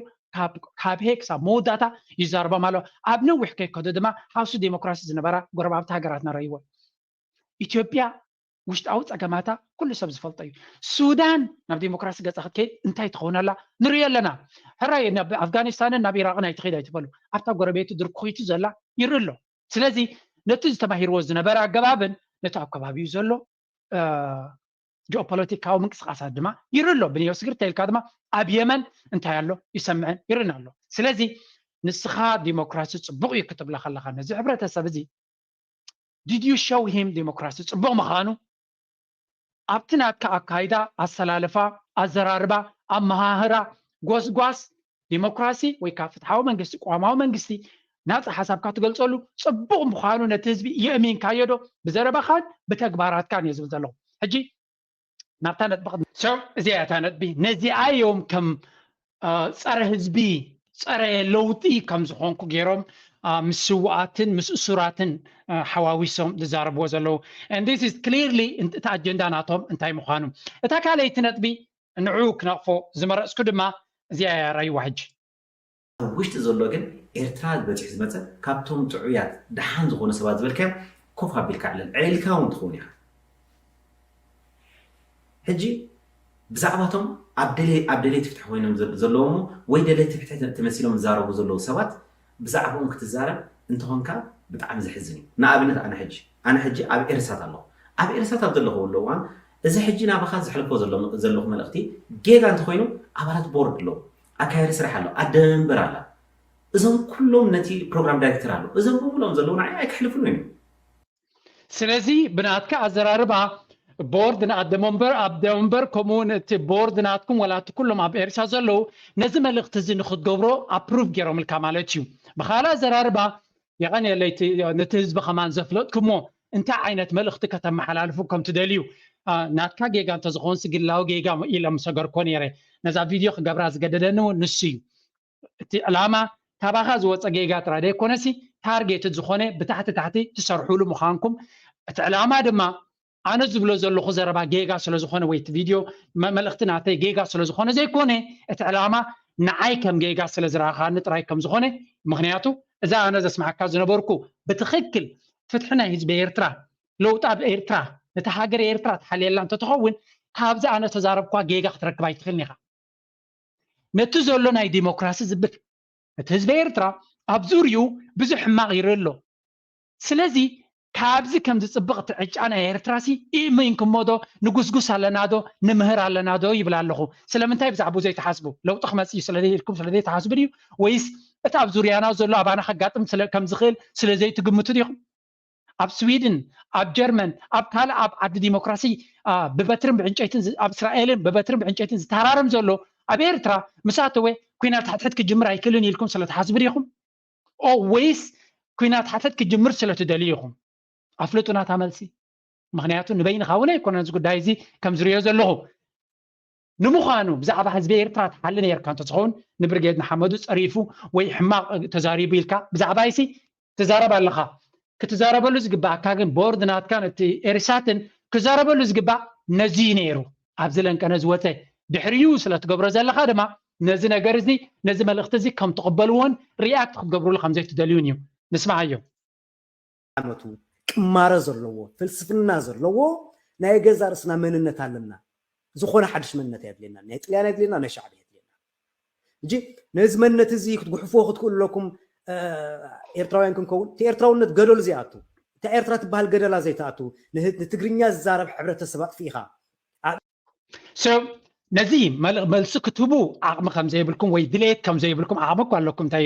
ካብ ሄ ክሳብ መወዳእታ ይዛረቦም ኣሎ። ኣብ ነዊሕ ከይከዶ ድማ ሃውሲ ዴሞክራሲ ዝነበራ ጎረባብቲ ሃገራትና ረይዎ ኢትዮጵያ ውሽጣዊ ፀገማታ ኩሉ ሰብ ዝፈልጦ እዩ። ሱዳን ናብ ዲሞክራሲ ገፃ ክትከይድ እንታይ ትኸውን ኣላ ንሪኦ ኣለና። ሕራይ ናብ ኣፍጋኒስታንን ናብ ኢራቅን ኣይትኸይድ ኣይትበሉ። ኣብታ ጎረቤቱ ድርኩኺቱ ዘላ ይርኢ ኣሎ። ስለዚ ነቲ ዝተማሂርዎ ዝነበረ ኣገባብን ነቲ ኣብ ከባቢኡ ዘሎ ጂኦፖለቲካዊ ምንቅስቃሳት ድማ ይርኢ ኣሎ። ብንዮ ስግር ተይልካ ድማ ኣብ የመን እንታይ ኣሎ ይሰምዕን ይርእን ኣሎ። ስለዚ ንስኻ ዲሞክራሲ ፅቡቅ እዩ ክትብላ ከለካ ነዚ ሕብረተሰብ እዚ did you show him ዲሞክራሲ ፅቡቅ ምዃኑ? ኣብቲ ናትካ ኣካይዳ፣ ኣሰላልፋ፣ ኣዘራርባ፣ ኣመሃህራ፣ ጎስጓስ፣ ዲሞክራሲ ወይ ከዓ ፍትሓዊ መንግስቲ፣ ቅዋማዊ መንግስቲ፣ ናፃ ሓሳብካ ትገልፀሉ ፅቡቕ ምዃኑ ነቲ ህዝቢ የእሚንካዮ ዶ? ብዘረባኻን ብተግባራትካን እየ ዝብል ዘለኹ። ሕጂ ናብታ ነጥቢ ሰብ እዚኣ እታ ነጥቢ ነዚኣ እዮም ከም ጸረ ህዝቢ፣ ጸረ ለውጢ ከም ዝኾንኩ ገይሮም ምስ ስውኣትን ምስ እሱራትን ሓዋዊሶም ዝዛረብዎ ዘለዉ። And this is clearly እቲ ኣጀንዳ ናቶም እንታይ ምዃኑ። እታ ካልኣይቲ ነጥቢ ንዑ ክነቕፎ ዝመረጽኩ ድማ እዚኣ እያ። ራይዋ ሕጂ ኣብ ውሽጢ ዘሎ ግን ኤርትራ በፂሑ ዝመፀ ካብቶም ጥዑያት ደሓን ዝኾኑ ሰባት ዝበልካዮም ኮፍ ኣቢልካ ዕለል ዕልልካ እውን ትኸውን ኢኻ። ሕጂ ብዛዕባቶም ኣብ ደለይቲ ፍትሒ ኮይኖም ዘለዎም ወይ ደለይቲ ፍትሒ ተመሲሎም ዝዛረቡ ዘለዉ ሰባት ብዛዕባኦም ክትዛረብ እንተኾንካ ብጣዕሚ ዘሕዝን እዩ። ንኣብነት ኣነ ሕጂ ኣነ ሕጂ ኣብ ኤርሳት ኣለኹ። ኣብ ኤርሳት ኣብ ዘለኹ እዋን እዚ ሕጂ ናባኻ ዘሕልፎ ዘለኹ መልእኽቲ ጌጋ እንተኾይኑ ኣባላት ቦርድ ኣለዉ። ኣካያዲ ስራሕ ኣሎ፣ ኣደመንበር ኣላ። እዞም ኩሎም ነቲ ፕሮግራም ዳይሬክተር ኣሎ። እዞም ብምሎም ዘለዉ ንዓይ ኣይክሕልፉን እዮም። ስለዚ ብናትካ ኣዘራርባ ቦርድ ንኣደመንበር ኣደመንበር ከምኡውን እቲ ቦርድ ናትኩም ወላ እቲ ኩሎም ኣብ ኤርትራ ዘለዉ ነዚ መልእኽቲ እዚ ንክትገብሮ ኣፕሩቭ ገይሮምልካ ማለት እዩ። ብካልእ ኣዘራርባ የቐንየለይ ነቲ ህዝቢ ከማን ዘፍለጥኩሞ እንታይ ዓይነት መልእኽቲ ከተመሓላልፉ ከም ትደልዩ ናትካ ጌጋ እንተዝኾንሲ ግላዊ ጌጋ ኢለ ምሰገርኮ ነይረ። ነዛ ቪድዮ ክገብራ ዝገደደኒ እውን ንሱ እዩ። እቲ ዕላማ ካባኻ ዝወፀ ጌጋ ጥራይ ዘይኮነሲ ታርጌትድ ዝኾነ ብታሕቲ ታሕቲ ትሰርሑሉ ምዃንኩም እቲ ዕላማ ድማ ኣነ ዝብሎ ዘለኹ ዘረባ ጌጋ ስለዝኾነ ወይ እቲ ቪድዮ መልእኽቲ ናተይ ጌጋ ስለዝኾነ ዘይኮነ እቲ ዕላማ ንዓይ ከም ጌጋ ስለዝረኣኻኒ ጥራይ ከምዝኾነ ምኽንያቱ እዛ ኣነ ዘስማዓካ ዝነበርኩ ብትኽክል ፍትሒ ናይ ህዝቢ ኤርትራ ለውጢ ኣብ ኤርትራ ነቲ ሃገር ኤርትራ ትሓልየላ እንተትኸውን ካብዚ ኣነ ተዛረብኳ ጌጋ ክትረክብ ኣይትኽእልን ኢኻ። ነቲ ዘሎ ናይ ዲሞክራሲ ዝብል እቲ ህዝቢ ኤርትራ ኣብ ዙርይኡ ብዙሕ ሕማቕ ይርኢ ኣሎ። ስለዚ ካብዚ ከም ዝፅብቕ እቲ ዕጫ ናይ ኤርትራሲ ኢምንክሞ ዶ ንጉስጉስ ኣለና ዶ ንምህር ኣለና ዶ ይብል ኣለኹ። ስለምንታይ ብዛዕባኡ ዘይትሓስቡ? ለውጢ ክመፅእ እዩ ስለዘይኢልኩም ስለዘይትሓስቡ ድዩ? ወይስ እቲ ኣብ ዙርያና ዘሎ ኣባና ከጋጥም ከም ዝኽእል ስለዘይትግምቱ ዲኹም? ኣብ ስዊድን ኣብ ጀርመን ኣብ ካልእ ኣብ ዓዲ ዲሞክራሲ ብበትርን ብዕንጨይትን ኣብ እስራኤልን ብበትርን ብዕንጨይትን ዝተሃራረም ዘሎ ኣብ ኤርትራ ምስ ኣተወ ኩናት ሕድሕድ ክጅምር ኣይክእልን ኢልኩም ስለ ትሓስቡ ዲኹም? ኦ ወይስ ኩናት ሕድሕድ ክጅምር ስለ ትደልዩ ኢኹም? ኣፍልጡና እታ መልሲ። ምኽንያቱ ንበይንኻ እውን ኣይኮነን እዚ ጉዳይ እዚ ከም ዝሪኦ ዘለኹ። ንምዃኑ ብዛዕባ ህዝቢ ኤርትራ ትሓሊ ነይርካ እንተዝኸውን ንብርጌድ ንሓመዱ ጸሪፉ ወይ ሕማቕ ተዛሪቡ ኢልካ ብዛዕባይሲ ትዛረብ ኣለኻ። ክትዛረበሉ ዝግባኣካ ግን ቦርድ ናትካን እቲ ኤሪሳትን ክዛረበሉ ዝግባእ ነዚ እዩ ነይሩ። ኣብዚ ለንቀነ ዝወፀ ድሕሪኡ ስለ ትገብሮ ዘለኻ ድማ ነዚ ነገር እዚ ነዚ መልእኽቲ እዚ ከም ትቕበልዎን ሪኣክት ክትገብሩሉ ከም ዘይትደልዩን እዩ። ንስምዓዮ። ዓመቱ ቅማረ ዘለዎ ፍልስፍና ዘለዎ ናይ ገዛ ርእስና መንነት ኣለና። ዝኾነ ሓድሽ መንነት ኣየድልየና። ናይ ጥልያን ኣየድልየና፣ ናይ ሻዕብያ ኣየድልየና። እንጂ ነዚ መንነት እዚ ክትጉሕፍዎ ክትክእሉ ኣለኩም። ኤርትራውያን ክንከውን እቲ ኤርትራውነት ገደሉ ዘይኣቱ እታ ኤርትራ ትበሃል ገደላ ዘይትኣቱ ንትግርኛ ዝዛረብ ሕብረተሰብ ኣጥፊእኻ ነዚ መልሲ ክትህቡ ዓቕሚ ከም ዘይብልኩም ወይ ድሌት ከም ዘይብልኩም ዓቕሚ እኮ ኣለኩም እንታይ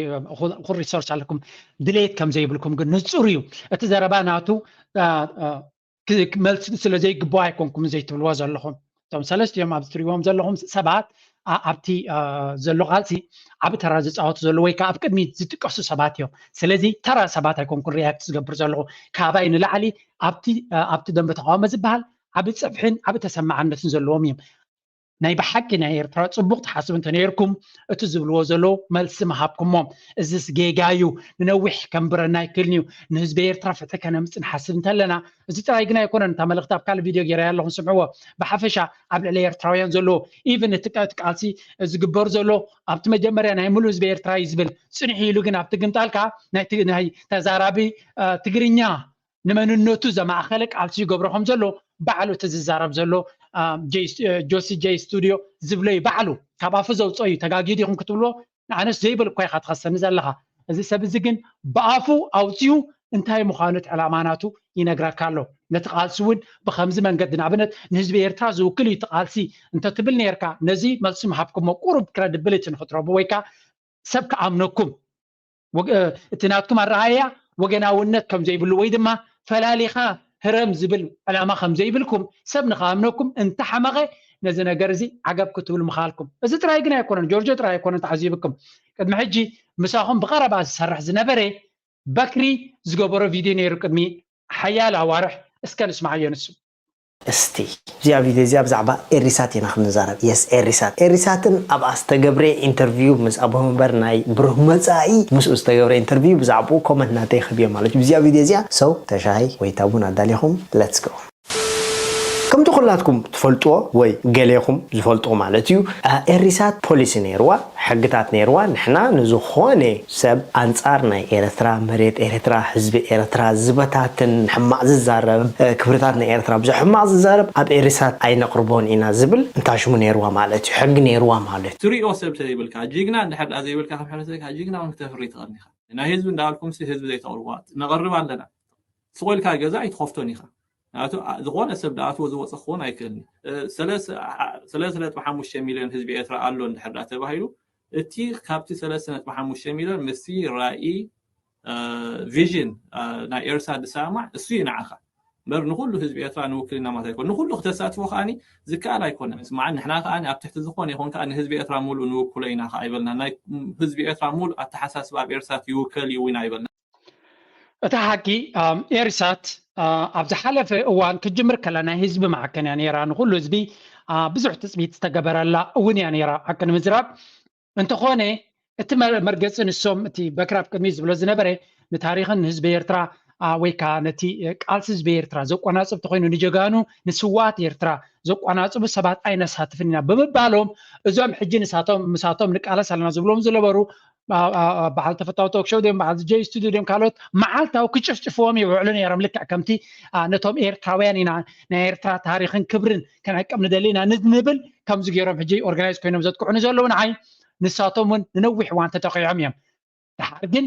ኩል ሪሶርስ ኣለኩም ድሌት ከም ዘይብልኩም ግን ንፁር እዩ። እቲ ዘረባ ናቱ መልሲ ስለ ዘይግባእ ኣይኮንኩም ዘይትብልዎ ዘለኹም። እቶም ሰለስቲኦም ኣብዚ ትሪእዎም ዘለኹም ሰባት ኣብቲ ዘሎ ቃልሲ ዓብ ተራ ዝፃወቱ ዘለዉ ወይ ከዓ ኣብ ቅድሚት ዝጥቀሱ ሰባት እዮም። ስለዚ ተራ ሰባት ኣይኮንኩን ሪያክት ዝገብር ዘለኹ። ካባይ ንላዕሊ ኣብቲ ኣብቲ ደንበ ተቃውሞ ዝበሃል ዓብ ፀፍሕን ዓብ ተሰማዕነትን ዘለዎም እዮም። ናይ ብሓቂ ናይ ኤርትራ ፅቡቅ ትሓስቡ እንተነይርኩም እቲ ዝብልዎ ዘለዉ መልሲ ምሃብኩሞም። እዝስ ጌጋ እዩ፣ ንነዊሕ ከንብረና ኣይክእልን እዩ፣ ንህዝቢ ኤርትራ ፍትሒ ከነምፅእ ንሓስብ እንተለና። እዚ ጥራይ ግን ኣይኮነን፣ እታ መልእክቲ ኣብ ካልእ ቪድዮ ገይረያ ኣለኹ ስምዕዎ። ብሓፈሻ ኣብ ልዕሊ ኤርትራውያን ዘለዎ ኢቭን እቲ ቃልሲ ዝግበር ዘሎ ኣብቲ መጀመርያ ናይ ሙሉእ ህዝቢ ኤርትራ እዩ ዝብል ፅንሕ ኢሉ ግን ኣብቲ ግምጣልካ ናይ ተዛራቢ ትግርኛ ንመንነቱ ዘማእኸለ ቃልሲ ይገብሮ ከም ዘሎ ባዕሉ እቲ ዝዛረብ ዘሎ ጆሲ ጄ ስቱድዮ ዝብሎ እዩ ባዕሉ ካብ ኣፉ ዘውፅኦ እዩ። ተጋጊዩ ዲኹም ክትብልዎ ንኣነስ ዘይበልኳ ኢኻ ትኸሰኒ ዘለኻ። እዚ ሰብ እዚ ግን ብኣፉ ኣውፅኡ እንታይ ምዃኑ እቲ ዕላማ ናቱ ይነግረካ ኣሎ። ነቲ ቃልሲ እውን ብኸምዚ መንገዲ ንኣብነት ንህዝቢ ኤርትራ ዝውክል እዩ እቲ ቃልሲ እንተትብል ነርካ ነዚ መልሲ ምሃብኩሞ ቁሩብ ክረድብልቲ ንክትረቡ ወይ ከዓ ሰብ ክኣምነኩም እቲ ናትኩም ኣረኣያ ወገናውነት ከም ዘይብሉ ወይ ድማ ፈላሊኻ ህረም ዝብል ዕላማ ከም ዘይብልኩም፣ ሰብ ንኽኣምነኩም እንተሓመቐ ነዚ ነገር እዚ ዓገብ ክትብሉ ምኽኣልኩም። እዚ ጥራይ ግን ኣይኮነን፣ ጆርጆ ጥራይ ኣይኮነን ተዓዚብኩም። ቅድሚ ሕጂ ምሳኹም ብቐረባ ዝሰርሕ ዝነበረ በክሪ ዝገበሮ ቪድዮ ነይሩ ቅድሚ ሓያል ኣዋርሕ። እስከ ንስማዓዮ ንሱ። እስቲ እዚኣ ቪድዮ እዚኣ ብዛዕባ ኤሪሳት ኢና ክንዛረብ። የስ፣ ኤሪሳት ኤሪሳትን ኣብኣ ዝተገብረ ኢንተርቪው ምስ ኣቦ መንበር ናይ ብሩህ መጻኢ ምስኡ ዝተገብረ ኢንተርቪው ብዛዕባኡ ኮመንት ናተይ ክህብ እየ ማለት እዩ። ብዚኣ ቪድዮ እዚኣ ሰው ተሻሂ ወይ ታቡን ኣዳሊኹም፣ ሌትስ ጎ። ከምቲ ኩላትኩም ትፈልጥዎ ወይ ገሌኹም ዝፈልጥዎ ማለት እዩ፣ ኤሪሳት ፖሊሲ ነይርዋ፣ ሕግታት ነይርዋ። ንሕና ንዝኾነ ሰብ ኣንጻር ናይ ኤርትራ፣ መሬት ኤርትራ፣ ህዝቢ ኤርትራ ዝበታትን ሕማቕ ዝዛረብ፣ ክብርታት ናይ ኤርትራ ብዙሕ ሕማቕ ዝዛረብ ኣብ ኤሪሳት ኣይነቕርቦን ኢና ዝብል እንታሽሙ ነይርዋ ማለት እዩ፣ ሕጊ ነይርዋ ማለት እዩ። ትሪኦ ሰብ ተዘይብልካ ጅግና እንድሕር ደኣ ዘይብልካ ከም ሕብረተሰብካ ጅግና እውን ክተፍሪ ትኽእል ኢኻ። ናይ ህዝቢ እንዳበልኩም ሲ ህዝቢ ዘይተቕርብዋ ነቐርብ ኣለና። ስቕ ኢልካ ገዛ ኣይትኸፍቶን ኢኻ። ንኣቱ ዝኾነ ሰብ ድኣትዎ ዝወፀ ክኸውን ኣይክእልን። ሰለስተ ነጥቢ ሓሙሽተ ሚልዮን ህዝቢ ኤርትራ ኣሎ እንድሕር ደኣ ተባሂሉ እቲ ካብቲ ሰለስተ ነጥቢ ሓሙሽተ ሚልዮን ምስቲ ራኢ ቪዥን ናይ ኤርትራ ዝሰማማዕ እሱ እዩ ንዓኻ እምበር ንኩሉ ህዝቢ ኤርትራ ንውክልና ማለት ኣይኮን። ንኩሉ ክተሳትፎ ከኣኒ ዝከኣል ኣይኮነን። ስማዕ ንሕና ከኣኒ ኣብ ትሕቲ ዝኾነ ይኹን ከኣ ንህዝቢ ኤርትራ ሙሉእ ንውክሎ ኢና ከኣ ኣይበልና። ናይ ህዝቢ ኤርትራ ሙሉእ ኣተሓሳስባ ኣብ ኤርትራ ይውከል እዩ እውን ኣይበልና። እቲ ሓቂ ኤሪሳት ኣብ ዝሓለፈ እዋን ክትጅምር ከላ ናይ ህዝቢ ማዕከን እያ ነይራ። ንኩሉ ህዝቢ ብዙሕ ትፅቢት ዝተገበረላ እውን እያ ነይራ። ሓቂ ንምዝራብ እንተኾነ እቲ መርገፂ ንሶም እቲ በክራብ ቅድሚ ዝብሎ ዝነበረ ንታሪኽን ንህዝቢ ኤርትራ ወይ ከዓ ነቲ ቃልሲ ህዝቢ ኤርትራ ዘቆናፅብ ተኮይኑ ንጀጋኑ ንስዋት ኤርትራ ዘቆናፅቡ ሰባት ኣይነሳትፍን ኢና ብምባሎም እዞም ሕጂ ንሳቶም ምሳቶም ንቃለስ ኣለና ዝብሎም ዝነበሩ በዓል ተፈታዊ ቶክሾው ድም በዓል ጀይ ስቱዲዮ ድም ካልኦት መዓልታዊ ክጭፍጭፍዎም ይውዕሉ ነይሮም። ልክዕ ከምቲ ነቶም ኤርትራውያን ኢና ናይ ኤርትራ ታሪኽን ክብርን ከነቅም ንደሊ ኢና ንብል ከምዚ ገይሮም ሕጂ ኦርጋናይዝ ኮይኖም ዘጥቅዑ ንዘለዉ ንዓይ ንሳቶም እውን ንነዊሕ እዋን ተጠቂዖም እዮም። ድሓር ግን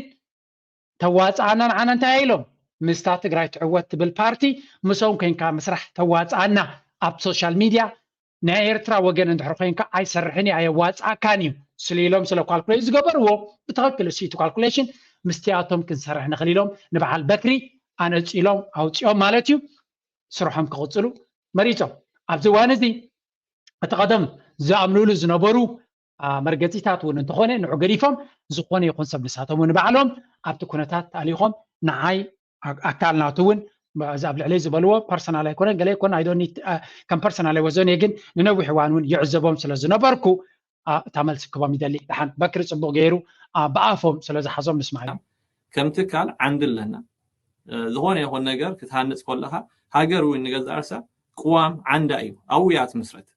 ተዋፅኣና ንዓና እንታይ ኢሎም ምስታ ትግራይ ትዕወት ትብል ፓርቲ ምሶም ኮይንካ ምስራሕ ተዋፅኣና ኣብ ሶሻል ሚድያ ናይ ኤርትራ ወገን እንድሕር ኮይንካ ኣይሰርሕን እዩ ኣየዋፅኣካን እዩ ስሉ ኢሎም ስለ ኳልኩሌት ዝገበርዎ ብትኽክል እሱ እቲ ኳልኩሌሽን ምስቲኣቶም ክንሰርሕ ንኽእል ኢሎም ንበዓል በክሪ ኣነፂሎም ኣውፂኦም ማለት እዩ። ስርሖም ክቕፅሉ መሪፆም። ኣብዚ እዋን እዚ እቲ ቀደም ዝኣምኑሉ ዝነበሩ መርገፂታት እውን እንተኾነ ንዑ ገዲፎም ዝኾነ ይኹን ሰብ ንሳቶም ንባዕሎም ኣብቲ ኩነታት ተኣሊኾም ንዓይ ኣካል ናቱ እውን እዚ ኣብ ልዕለይ ዝበልዎ ፐርሰናል ኣይኮነን ገለ ይኮን ኣይዶኒ ከም ፐርሰናል ኣይወዘን እየ ግን ንነዊሕ እዋን እውን ይዕዘቦም ስለ ዝነበርኩ እታ መልሲ ክቦም ይደሊ። ደሓን በክሪ ፅቡቕ ገይሩ ብኣፎም ስለ ዝሓዞም ንስማዕ። ከም ትካል ዓንዲ ኣለና። ዝኾነ ይኹን ነገር ክትሃንፅ ከለኻ ሃገር እውን ንገዛእ ርእሳ ቅዋም ዓንዳ እዩ ኣብኡ እያ ትምስረት።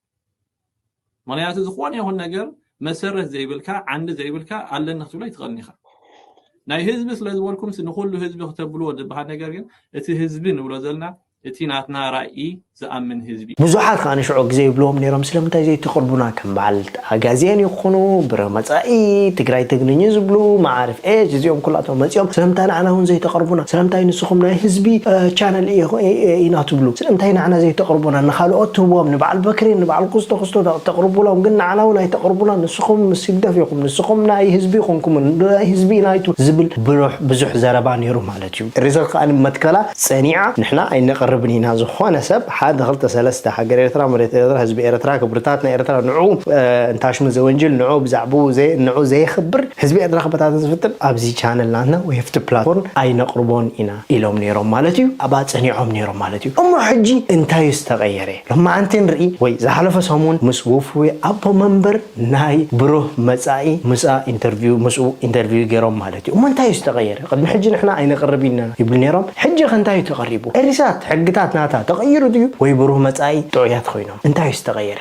ምክንያቱ ዝኾነ ይኹን ነገር መሰረት ዘይብልካ ዓንዲ ዘይብልካ ኣለኒ ክትብሎ ኣይትኽእልን ኢኻ። ናይ ህዝቢ ስለ ዝበልኩም ንኩሉ ህዝቢ ክተብልዎ ዝበሃል ነገር ግን እቲ ህዝቢ ንብሎ ዘለና እቲ ናትና ራኢ ዝኣምን ህዝቢ። ብዙሓት ከዓ ንሽዑ ግዜ ይብልዎም ነይሮም ስለምንታይ ዘይትቕርቡና ከም በዓል ኣጋዜን ይኹኑ ብረ መፃኢ ትግራይ ትግርኝ ዝብሉ መዓርፍ ኤጅ እዚኦም ኩላቶም መፂኦም ስለምንታይ ንዓና እውን ዘይተቕርቡና ስለምንታይ ንስኹም ናይ ህዝቢ ቻነል ኢና ትብሉ ስለምንታይ ንዓና ዘይተቕርቡና ንካልኦት ትህብዎም ንበዓል በክሪ ንበዓል ኩስቶ ክስቶ ተቕርቡሎም ግን ንዓና እውን ኣይተቕርቡና ንስኹም ምስ ህግደፍ ኢኹም ንስኹም ናይ ህዝቢ ይኹንኩም ናይ ህዝቢ ኢና ይቱ ዝብል ብዙሕ ዘረባ ነይሩ ማለት እዩ። ሪዘልት ከዓ መትከላ ፀኒዓ ንሕና ኣይነቕርብን ኢና ዝኾነ ሰብ ሓደ ክልተ ሰለስተ ሃገር ኤርትራ መሬት ኤርትራ ህዝቢ ኤርትራ ክብርታት ናይ ኤርትራ ንዑ እንታሽሙ ዘወንጅል ንዑ ብዛዕባኡ ንዑ ዘየኽብር ህዝቢ ኤርትራ ክበታተን ዝፍትን ኣብዚ ቻነል ናትና ወይ ኣብቲ ፕላትፎርም ኣይነቕርቦን ኢና ኢሎም ነይሮም ማለት እዩ። ኣብኣ ፀኒዖም ነይሮም ማለት እዩ። እሞ ሕጂ እንታይ ዝተቐየረ? ሎማዓንቲ ንርኢ ወይ ዝሓለፈ ሰሙን ምስ ውፉይ ኣቦ መንበር ናይ ብሩህ መፃኢ ምስኣ ኢንተርቪው ምስኡ ኢንተርቪው ገይሮም ማለት እዩ። እሞ እንታይ እዩ ዝተቐየረ? ቅድሚ ሕጂ ንሕና ኣይነቕርብ ኢና ይብሉ ነይሮም። ሕጂ ከ እንታይ እዩ ተቐሪቡ? ኤሪሳት ሕግታት ናታ ተቐይሩ ድዩ ወይ ብሩህ መፃኢ ጥዑያት ኮይኖም? እንታይ እዩ ዝተቐየረ?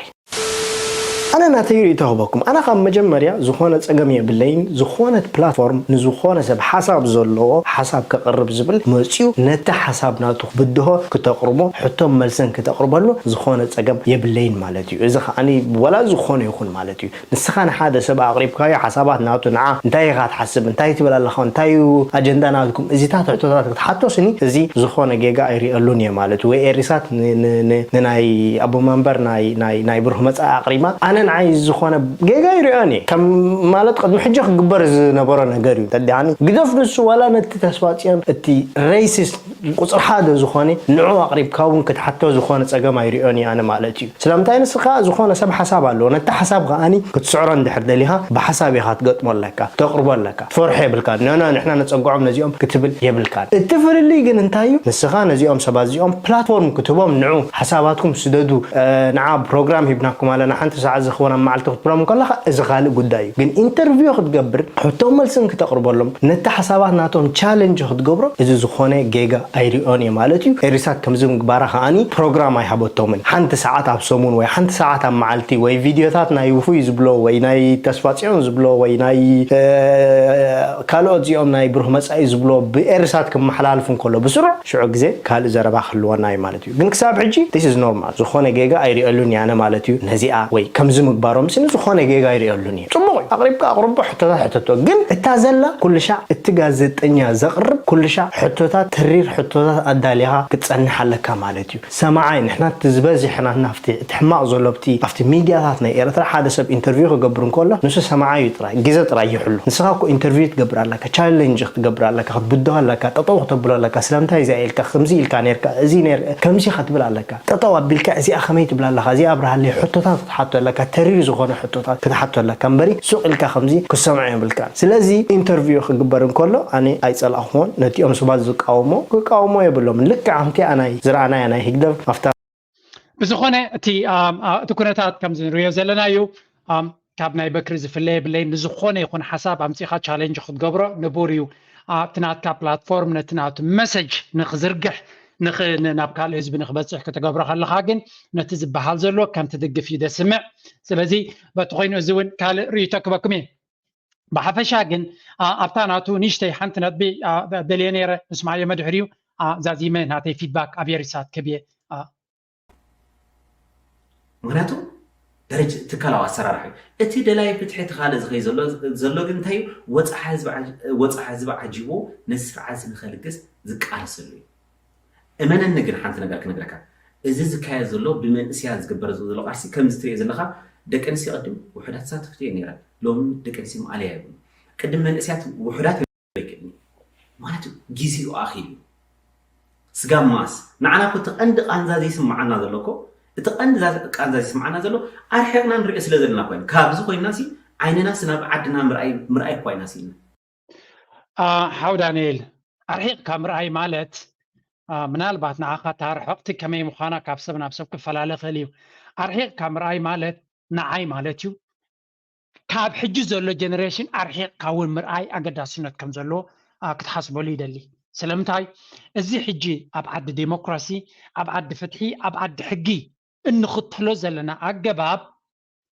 ኣነ ናተይ ርእይቶ ክበኩም ኣነ ካብ መጀመርያ ዝኾነ ጸገም የብለይን። ዝኾነት ፕላትፎርም ንዝኾነ ሰብ ሓሳብ ዘለዎ ሓሳብ ከቕርብ ዝብል መጽዩ ነቲ ሓሳብ ናቱ ክብድሆ ክተቕርቦ ሕቶን መልስን ክተቕርበሉ ዝኾነ ጸገም የብለይን ማለት እዩ። እዚ ከዓኒ ወላ ዝኾነ ይኹን ማለት እዩ። ንስኻ ንሓደ ሰብ ኣቕሪብካዮ ሓሳባት ናቱ ንዓ እንታይ ኢኻ ትሓስብ እንታይ ትብል ኣለኻ እንታይ እዩ ኣጀንዳ ናትኩም እዚታት ሕቶታት ክትሓቶ ስኒ እዚ ዝኾነ ጌጋ ኣይሪኤሉን እየ ማለት እዩ። ወይ ኤሪሳት ንናይ ኣቦ መንበር ናይ ናይ ናይ ብሩህ መጻኢ ኣቕሪባ ኣነ ንዓይ ዝኾነ ጌጋ ይሪኦን እየ ከም ማለት ቅድሚ ሕጂ ክግበር ዝነበሮ ነገር እዩ። ተዲኣኒ ግደፍ ንሱ ዋላ ነቲ ተስፋጽዮን እቲ ሬሲስት ቁፅሪ ሓደ ዝኾነ ንዑ ኣቕሪብካ እውን ክትሓቶ ዝኾነ ፀገም ኣይሪኦን እየ ኣነ ማለት እዩ። ስለምንታይ ንስኻ ዝኾነ ሰብ ሓሳብ ኣለዎ፣ ነቲ ሓሳብ ከኣኒ ክትስዕሮ እንድሕር ደሊኻ ብሓሳብ ኢኻ ትገጥሞ ኣለካ፣ ተቕርቦ ኣለካ። ትፈርሖ የብልካ፣ ኖ ኖ ንሕና ነፀግዖም ነዚኦም ክትብል የብልካ። እቲ ፍልልይ ግን እንታይ እዩ? ንስኻ ነዚኦም ሰባት እዚኦም ፕላትፎርም ክትህቦም፣ ንዑ ሓሳባትኩም ስደዱ፣ ንዓ ፕሮግራም ሂብናኩም ኣለና ሓንቲ ሰዓት ዝኸውን ኣብ መዓልቲ ክትብሎም ከለኻ እዚ ካልእ ጉዳይ እዩ። ግን ኢንተርቪው ክትገብር ሕቶ መልስን ክተቕርበሎም ነቲ ሓሳባት ናቶም ቻለንጅ ክትገብሮ እዚ ዝኾነ ጌጋ ኣይሪኦን እየ ማለት እዩ። ኤሪሳት ከምዚ ምግባራ ከዓኒ ፕሮግራም ኣይሃበቶምን። ሓንቲ ሰዓት ኣብ ሰሙን ወይ ሓንቲ ሰዓት ኣብ መዓልቲ ወይ ቪድዮታት ናይ ውፉይ ዝብሎ ወይ ናይ ተስፋ ጽዮን ዝብሎ ወይ ናይ ካልኦት እዚኦም ናይ ብሩህ መጻኢ ዝብሎ ብኤሪሳት ክመሓላልፍ እንከሎ ብስሩዕ ሽዑ ግዜ ካልእ ዘረባ ክህልወና እዩ ማለት እዩ። ግን ክሳብ ሕጂ this is normal ዝኾነ ጌጋ ኣይሪኦሉን እየ ኣነ ማለት እዩ። ነዚኣ ወይ ከምዚ ምግባሮም ስኒ ዝኾነ ጌጋ ኣይሪኦሉን እየ። ጽቡቕ እዩ። ኣቕሪብካ ኣቕርቦ፣ ሕቶታት ሕተቶ። ግን እታ ዘላ ኩሉ ሻዕ እቲ ጋዜጠኛ ዘቕርብ ኩሉ ሻዕ ሕቶታት፣ ተሪር ሕቶታት ኣዳሊኻ ክትጸንሕ ኣለካ ማለት እዩ። ሰማዓይ ንሕና እቲ ዝበዝሕና ናፍቲ እቲ ሕማቕ ዘሎ ኣብቲ ኣብቲ ሚድያታት ናይ ኤርትራ ሓደ ሰብ ኢንተርቪው ክገብር እንከሎ ንሱ ሰማዓይ እዩ ጥራይ፣ ግዜ ጥራይ ይሕሉ። ንስኻ እኮ ኢንተርቪው ትገብር ኣለካ፣ ቻለንጅ ክትገብር ኣለካ፣ ክትብድሆ ኣለካ፣ ጠጠው ክተብሎ ኣለካ። ስለምንታይ እዚኣ ኢልካ፣ ከምዚ ኢልካ ነርካ፣ እዚ ነር ከምዚ ክትብል ኣለካ። ጠጠው ኣቢልካ እዚኣ ከመይ ትብላ ኣለኻ፣ እዚኣ ኣብርሃለይ ሕቶታት ክትሓቶ ኣለካ፣ ተሪር ዝኾነ ሕቶታት ክትሓቶ ኣለካ እምበሪ ሱቕ ኢልካ ከምዚ ክሰምዖ የብልካን። ስለዚ ኢንተርቪው ክግበር እንከሎ ኣነ ኣይጸላእኹዎን፣ ነቲኦም ሰባት ዝቃወሞ ክቃወሞ የብሎምን። ልክዕ ከምቲ ኣናይ ዝረኣናያ ናይ ህግደፍ ኣብታ ብዝኾነ እቲ ኣም፣ ኣ፣ እቲ ኩነታት ከምዚ ንሪኦ ዘለና እዩ። ኣም፣ ካብ ናይ በክሪ ዝፍለ የብለይን። ንዝኾነ ይኹን ሓሳብ ኣምፂኻ ቻሌንጅ ክትገብሮ ንቡር እዩ። ኣብቲ ናትካ ፕላትፎርም ነቲ ናቱ መሰጅ ንክዝርግሕ ንኽ- ን- ናብ ካልእ ህዝቢ ንክበፅሕ ክትገብሮ ከለኻ ግን ነቲ ዝበሃል ዘሎ ከም ትድግፍ እዩ ደስምዕ። ስለዚ በቲ ኮይኑ እዚ እውን ካልእ ርእይቶ ክበኩም እየ። ብሓፈሻ ግን ኣ፣ ኣብታ ናቱ ንእሽተይ ሓንቲ ነጥቢ ኣ፣ ደ- ደልየ ነይረ። ንስማዕዮ መድሕሪኡ ኣ፣ ዛዚመ ናተይ ፊድባክ ኣብ የሪሳት ክብየ ኣ፣ ምክንያቱ ደረጃ ትካላዊ ኣሰራርሓ እዩ። እቲ ደላይ ፍትሒ እቲ ካልእ ዝኸይ ዘሎ ዘሎ ግን እንታይ እዩ? ወፅዓ ህዝቢ ዓጅ- ወፅዓ ህዝቢ ዓጂቡ ነዚ ስርዓት እዚ ንኸልግስ ዝቃለሰሉ እዩ። እመነኒ ግን ሓንቲ ነገር ክነግረካ፣ እዚ ዝካየድ ዘሎ ብመንእስያት ዝግበር ዘሎ ቃልሲ ከምዚ ትሪኦ ዘለካ ደቂ ኣንስትዮ ቅድም ውሑዳት ተሳተፍቲ እየን ነይረን። ሎሚ ደቂ ኣንስትዮ ማእለያ የብሉ። ቅድም መንእስያት ውሑዳት ይክእልኒ ማለት እዩ። ግዜኡ ኣኺሉ እዩ። ስጋብ መኣስ ንዓና እኮ እቲ ቀንዲ ቃንዛ ዘይስምዓና ዘሎ እኮ እቲ ቀንዲ ዛ- ቃንዛ ዘይስምዓና ዘሎ ኣርሒቕና ንሪኦ ስለ ዘለና ኮይኑ ካብዚ ኮይንና ሲ ዓይንና ሲ ናብ ዓድና ምርኣይ ምርኣይ እኳ ኢና ስኢና። ኣ፣ ሓው ዳንኤል፣ ኣርሒቕካ ምርኣይ ማለት ኣ፣ ምናልባት ንዓኻ እታ ርሕቕቲ ከመይ ምዃና ካብ ሰብ ናብ ሰብ ክፈላለ ይኽእል እዩ። ኣርሒቕካ ምርኣይ ማለት ንዓይ ማለት እዩ። ካብ ሕጂ ዘሎ ጀነሬሽን ኣርሒቕካ እውን ምርኣይ ኣገዳስነት ከም ዘለዎ ኣ፣ ክትሓስበሉ ይደሊ። ስለምንታይ እዚ ሕጂ ኣብ ዓዲ ዴሞክራሲ፣ ኣብ ዓዲ ፍትሒ፣ ኣብ ዓዲ ሕጊ እንኽተሎ ዘለና ኣገባብ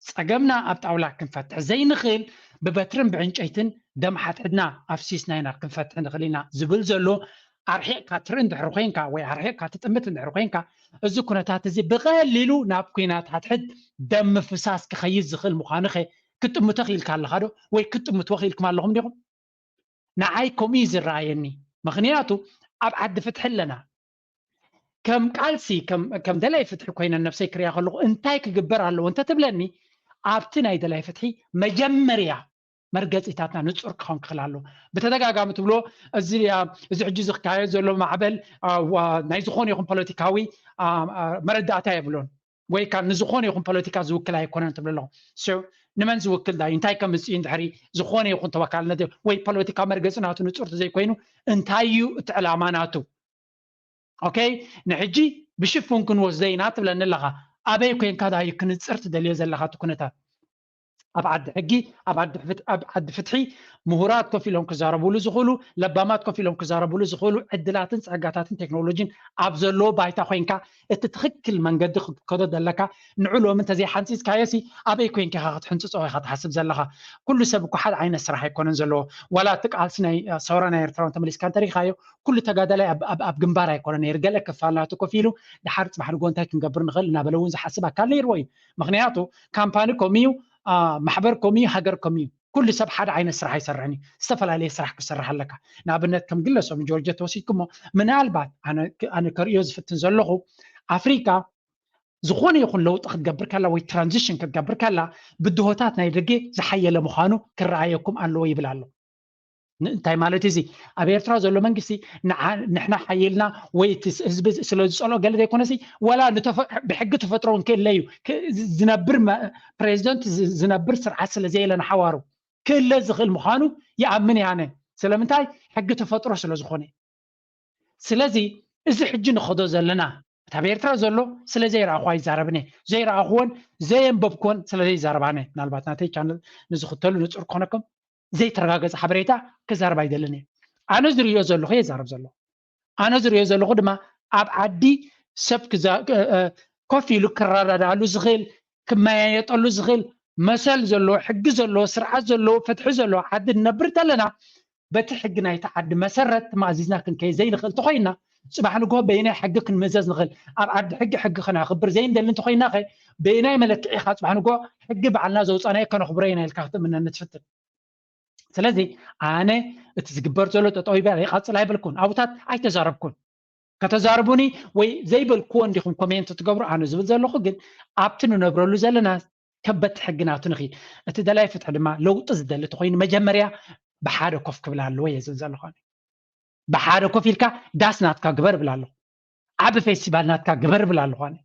ፀገምና ኣብ ጣውላ ክንፈትሕ ዘይንኽእል ብበትርን ብዕንጨይትን ደም ሓትሕድና ኣፍሲስና ኢና ክንፈትሕ ንኽእል ኢና ዝብል ዘሎ ኣርሒቕካ ትርኢ እንድሕር ኮይንካ ወይ ኣርሒቕካ ትጥምት እንድሕር ኮይንካ እዚ ኩነታት እዚ ብቐሊሉ ናብ ኩናት ሓድሕድ ደም ምፍሳስ ክኸይድ ዝኽእል ምዃኑ ኸ ክትጥምቶ ክኢልካ ኣለኻ ዶ? ወይ ክትጥምትዎ ክኢልኩም ኣለኹም ዲኹም? ንዓይ ከምኡ እዩ ዝረኣየኒ። ምኽንያቱ ኣብ ዓዲ ፍትሒ ኣለና። ከም ቃልሲ ከም ከም ደላይ ፍትሒ ኮይነ ነብሰይ ክሪኣ ከለኹ እንታይ ክግበር ኣለዎ እንተትብለኒ ኣብቲ ናይ ደላይ ፍትሒ መጀመርያ መርገፂታትና ንፁር ክኸውን ክኽእል ኣለዎ። ብተደጋጋሚ ትብሎ እዚ ኣ፣ እዚ ሕጂ ዝካየድ ዘሎ ማዕበል ኣ፣ ዋ- ናይ ዝኾነ ይኹን ፖለቲካዊ ኣ፣ ኣ፣ መረዳእታ የብሎን ወይ ከዓ ንዝኾነ ይኹን ፖለቲካ ዝውክል ኣይኮነን ትብል ኣለኹ። So ንመን ዝውክል ዳዩ እንታይ ከምፅእ እንድሕሪ ዝኾነ ይኹን ተወካልነት ወይ ፖለቲካዊ መርገፂ ናቱ ንፁር ተዘይኮይኑ እንታይ እዩ እቲ ዕላማ ናቱ? ኦኬ ንሕጂ ብሽፉን ክንወስዶ ኢና ትብለኒ ኣለኻ። ኣበይ ኮንካ ዳዩ ክንፅር ትደልዮ ዘለኻ እቲ ኩነታት? ኣብ ዓዲ ሕጊ ኣብ ዓዲ ፍት- ኣብ ዓዲ ፍትሒ ምሁራት ኮፍ ኢሎም ክዛረብሉ ዝኽእሉ ለባማት ኮፍ ኢሎም ክዛረብሉ ዝኽእሉ ዕድላትን ፀጋታትን ቴክኖሎጂን ኣብ ዘለዎ ባይታ ኮይንካ እቲ ትኽክል መንገዲ ክትከዶ ዘለካ ንዑ ሎሚ እንተዘይሓንፂፅካዮ ሲ ኣበይ ኮይንካ ኢኻ ክትሕንፅፆ ኢኻ ትሓስብ ዘለኻ? ኩሉ ሰብ እኮ ሓደ ዓይነት ስራሕ ኣይኮነን ዘለዎ። ዋላ እቲ ቃልሲ ናይ ሰውራ ናይ ኤርትራ እውን ተመሊስካ እንተሪኢኻዮ ኩሉ ተጋዳላይ ኣብ- ኣብ ኣብ ግንባር ኣይኮነ ነይሩ። ገለ ክፋል ናቱ ኮፍ ኢሉ ድሓር ፅባሕ ንጎ እንታይ ክንገብር ንኽእል እናበለ እውን ዝሓስብ ኣካል ነይርዎ እዩ። ምኽንያቱ ካምፓኒ ከምኡ እዩ፣ ኣ፣ ማሕበር ከምኡ እዩ፣ ሃገር ከምኡ እዩ። ኩሉ ሰብ ሓደ ዓይነት ስራሕ ኣይሰርሕን እዩ። ዝተፈላለየ ስራሕ ክሰርሕ ኣለካ። ንኣብነት ከም ግለሰብ ጆርጆ ተወሲድኩሞ ምናልባት ኣነ ኣነ ከርእዮ ዝፍትን ዘለኹ ኣፍሪካ ዝኾነ ይኹን ለውጢ ክትገብር ከላ ወይ ትራንዚሽን ክትገብር ከላ ብድሆታት ናይ ደገ ዝሓየለ ምዃኑ ክረኣየኩም ኣለዎ ይብል ኣሎ። እንታይ ማለት እዚ? ኣብ ኤርትራ ዘሎ መንግስቲ ንሕና ሓይልና ወይ ህዝቢ ስለ ዝፀልኦ ገለ ዘይኮነሲ፣ ዋላ ብሕጊ ተፈጥሮ እውን ክእለ እዩ። ዝነብር ፕሬዚደንት፣ ዝነብር ስርዓት ስለ ዘየለ ንሓዋሩ ክእለ ዝኽእል ምዃኑ ይኣምን እየ ኣነ። ስለምንታይ? ሕጊ ተፈጥሮ ስለ ዝኾነ። ስለዚ እዚ ሕጂ ንኸዶ ዘለና፣ እቲ ኣብ ኤርትራ ዘሎ ስለ ዘይረኣኹ ኣይዛረብን እየ። ዘይረኣኹዎን ዘየንበብኩዎን ስለ ዘይዛረባነ፣ ምናልባት ናተይ ቻነል ንዝኽተሉ ንጹር ክኾነኩም፣ ዘይተረጋገጸ ሓበሬታ ክዛረብ ኣይደልን እየ። ኣነ ዝርእዮ ዘለኹ እየ ዛረብ ዘለኹ። ኣነ ዝርእዮ ዘለኹ ድማ ኣብ ዓዲ ሰብ ኮፍ ኢሉ ክረዳዳኣሉ ዝኽእል፣ ክመያየጠሉ ዝኽእል፣ መሰል ዘለዎ፣ ሕጊ ዘለዎ፣ ስርዓት ዘለዎ፣ ፍትሒ ዘለዎ ዓዲ ንነብር እንተለና፣ በቲ ሕጊ ናይቲ ዓዲ መሰረት ተማእዚዝና ክንከይድ ዘይንኽእል እንተኾይና፣ ጽባሕ ንግሆ በየናይ ሕጊ ክንምእዘዝ ንኽእል? ኣብ ዓዲ ሕጊ ሕጊ ከነኽብር ዘይንደሊ እንተኾይና ኸ፣ በየናይ መለክዒ ኢኻ ጽባሕ ንግሆ ሕጊ ባዕልና ዘውጻናዮ ከነኽብሮ ኢና ኢልካ ክትእምነኒ ትፍትን? ስለዚ ኣነ እቲ ዝግበር ዘሎ ጠጠው ይበል ይቐጽል ኣይበልኩን። ኣብታት ኣይተዛረብኩን። ከተዛርቡኒ ወይ ዘይበልክዎ እንዲኹም ኮሜንት ትገብሩ ኣነ ዝብል ዘለኹ ግን ኣብቲ ንነብረሉ ዘለና ከበድቲ ሕጊ ናቱ ንኺድ። እቲ ደላይ ፍትሒ ድማ ለውጢ ዝደሊ ተኾይኑ መጀመርያ ብሓደ ኮፍ ክብል ኣለዎ እየ ዝብል ዘለኹ። ብሓደ ኮፍ ኢልካ ዳስ ናትካ ግበር እብል ኣለኹ። ዓቢ ፌስቲቫል ናትካ ግበር እብል ኣለኹ ኣነ።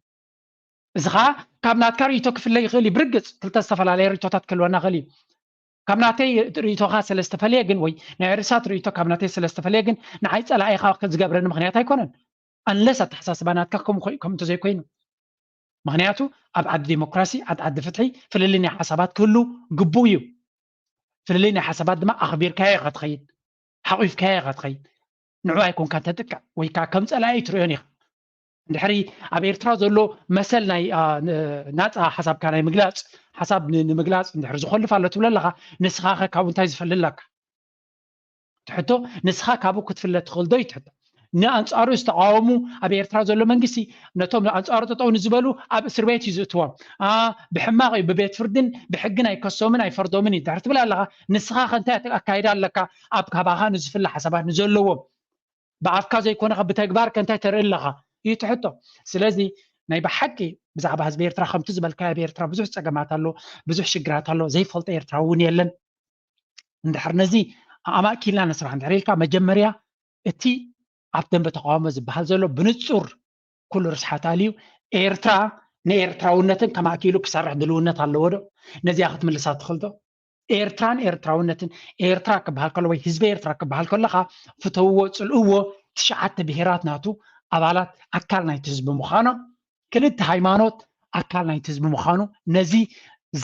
እዚ ኸዓ ካብ ናትካ ርእይቶ ክፍለ ይኽእል እዩ። ብርግጽ ክልተ ዝተፈላለየ ርእይቶታት ክህልወና ይኽእል እዩ። ካብ ናተይ ርእይቶኻ ስለ ዝተፈለየ ግን ወይ ናይ ርሳት ርእይቶ ካብ ናተይ ስለ ዝተፈለየ ግን ንዓይ ጸላኢኻ ዝገብረኒ ምኽንያት ኣይኮነን። ኣንለስ ኣተሓሳስባ ናትካ ከምኡ ከም እንተዘይኮይኑ። ምኽንያቱ ኣብ ዓዲ ዲሞክራሲ፣ ዓዲ ዓዲ ፍትሒ ፍልልይ ናይ ሓሳባት ክህሉ ግቡእ እዩ። ፍልልይ ናይ ሓሳባት ድማ ኣኽቢርካዮ ኢኻ ትኸይድ፣ ሓቒፍካዮ ኢኻ ትኸይድ። ንዑ ኣይኮንካ ተጥቅዕ ወይ ከዓ ከም ጸላኢ ትርእዮን ኢኻ። እንድሕሪ ኣብ ኤርትራ ዘሎ መሰል ናይ ናፃ ሓሳብካ ናይ ምግላፅ ሓሳብ ንምግላፅ እንድሕሪ ዝኮልፍ ኣሎ ትብል ኣለካ፣ ንስኻ ከ ካብኡ እንታይ ዝፈልል ኣለካ? ትሕቶ ንስኻ ካብኡ ክትፍለ ትኽእል ዶ ይትሕቶ። ንኣንፃሩ ዝተቃወሙ ኣብ ኤርትራ ዘሎ መንግስቲ ነቶም ኣንፃሩ ጠጠው ንዝበሉ ኣብ እስር ቤት እዩ ዝእትዎም። ብሕማቕ እዩ፣ ብቤት ፍርድን ብሕግን ኣይከሶምን ኣይፈርዶምን እዩ ድሕሪ ትብል ኣለኻ። ንስኻ ከ እንታይ ኣካይዳ ኣለካ ኣብ ካባኻ ንዝፍለ ሓሳባት ንዘለዎም? ብኣፍካ ዘይኮነ ብተግባር ከ እንታይ ተርኢ ኣለኻ እዩ ትሕቶ። ስለዚ ናይ ብሓቂ ብዛዕባ ህዝቢ ኤርትራ ከምቲ ዝበልካዮ ኣብ ኤርትራ ብዙሕ ፀገማት ኣሎ፣ ብዙሕ ሽግራት ኣሎ፣ ዘይፈልጦ ኤርትራዊ እውን የለን። እንድሕር ነዚ ኣማእኪልና ንስራሕ እንድሕር ኢልካ መጀመርያ እቲ ኣብ ደንበ ተቃውሞ ዝበሃል ዘሎ ብንፁር ኩሉ ርስሓት ኣልዩ ኤርትራ ንኤርትራውነትን ከማእኪሉ ክሰርሕ ድልውነት ኣለዎ ዶ? ነዚኣ ክትምልሳ ትኽእል ዶ? ኤርትራን ኤርትራውነትን ኤርትራ ክበሃል ከሎ ወይ ህዝቢ ኤርትራ ክበሃል ከለኻ ፍተውዎ ፅልእዎ ትሽዓተ ብሄራት ናቱ ኣባላት ኣካል ናይቲ ህዝቢ ምዃኖም ክልተ ሃይማኖት ኣካል ናይቲ ህዝቢ ምዃኑ ነዚ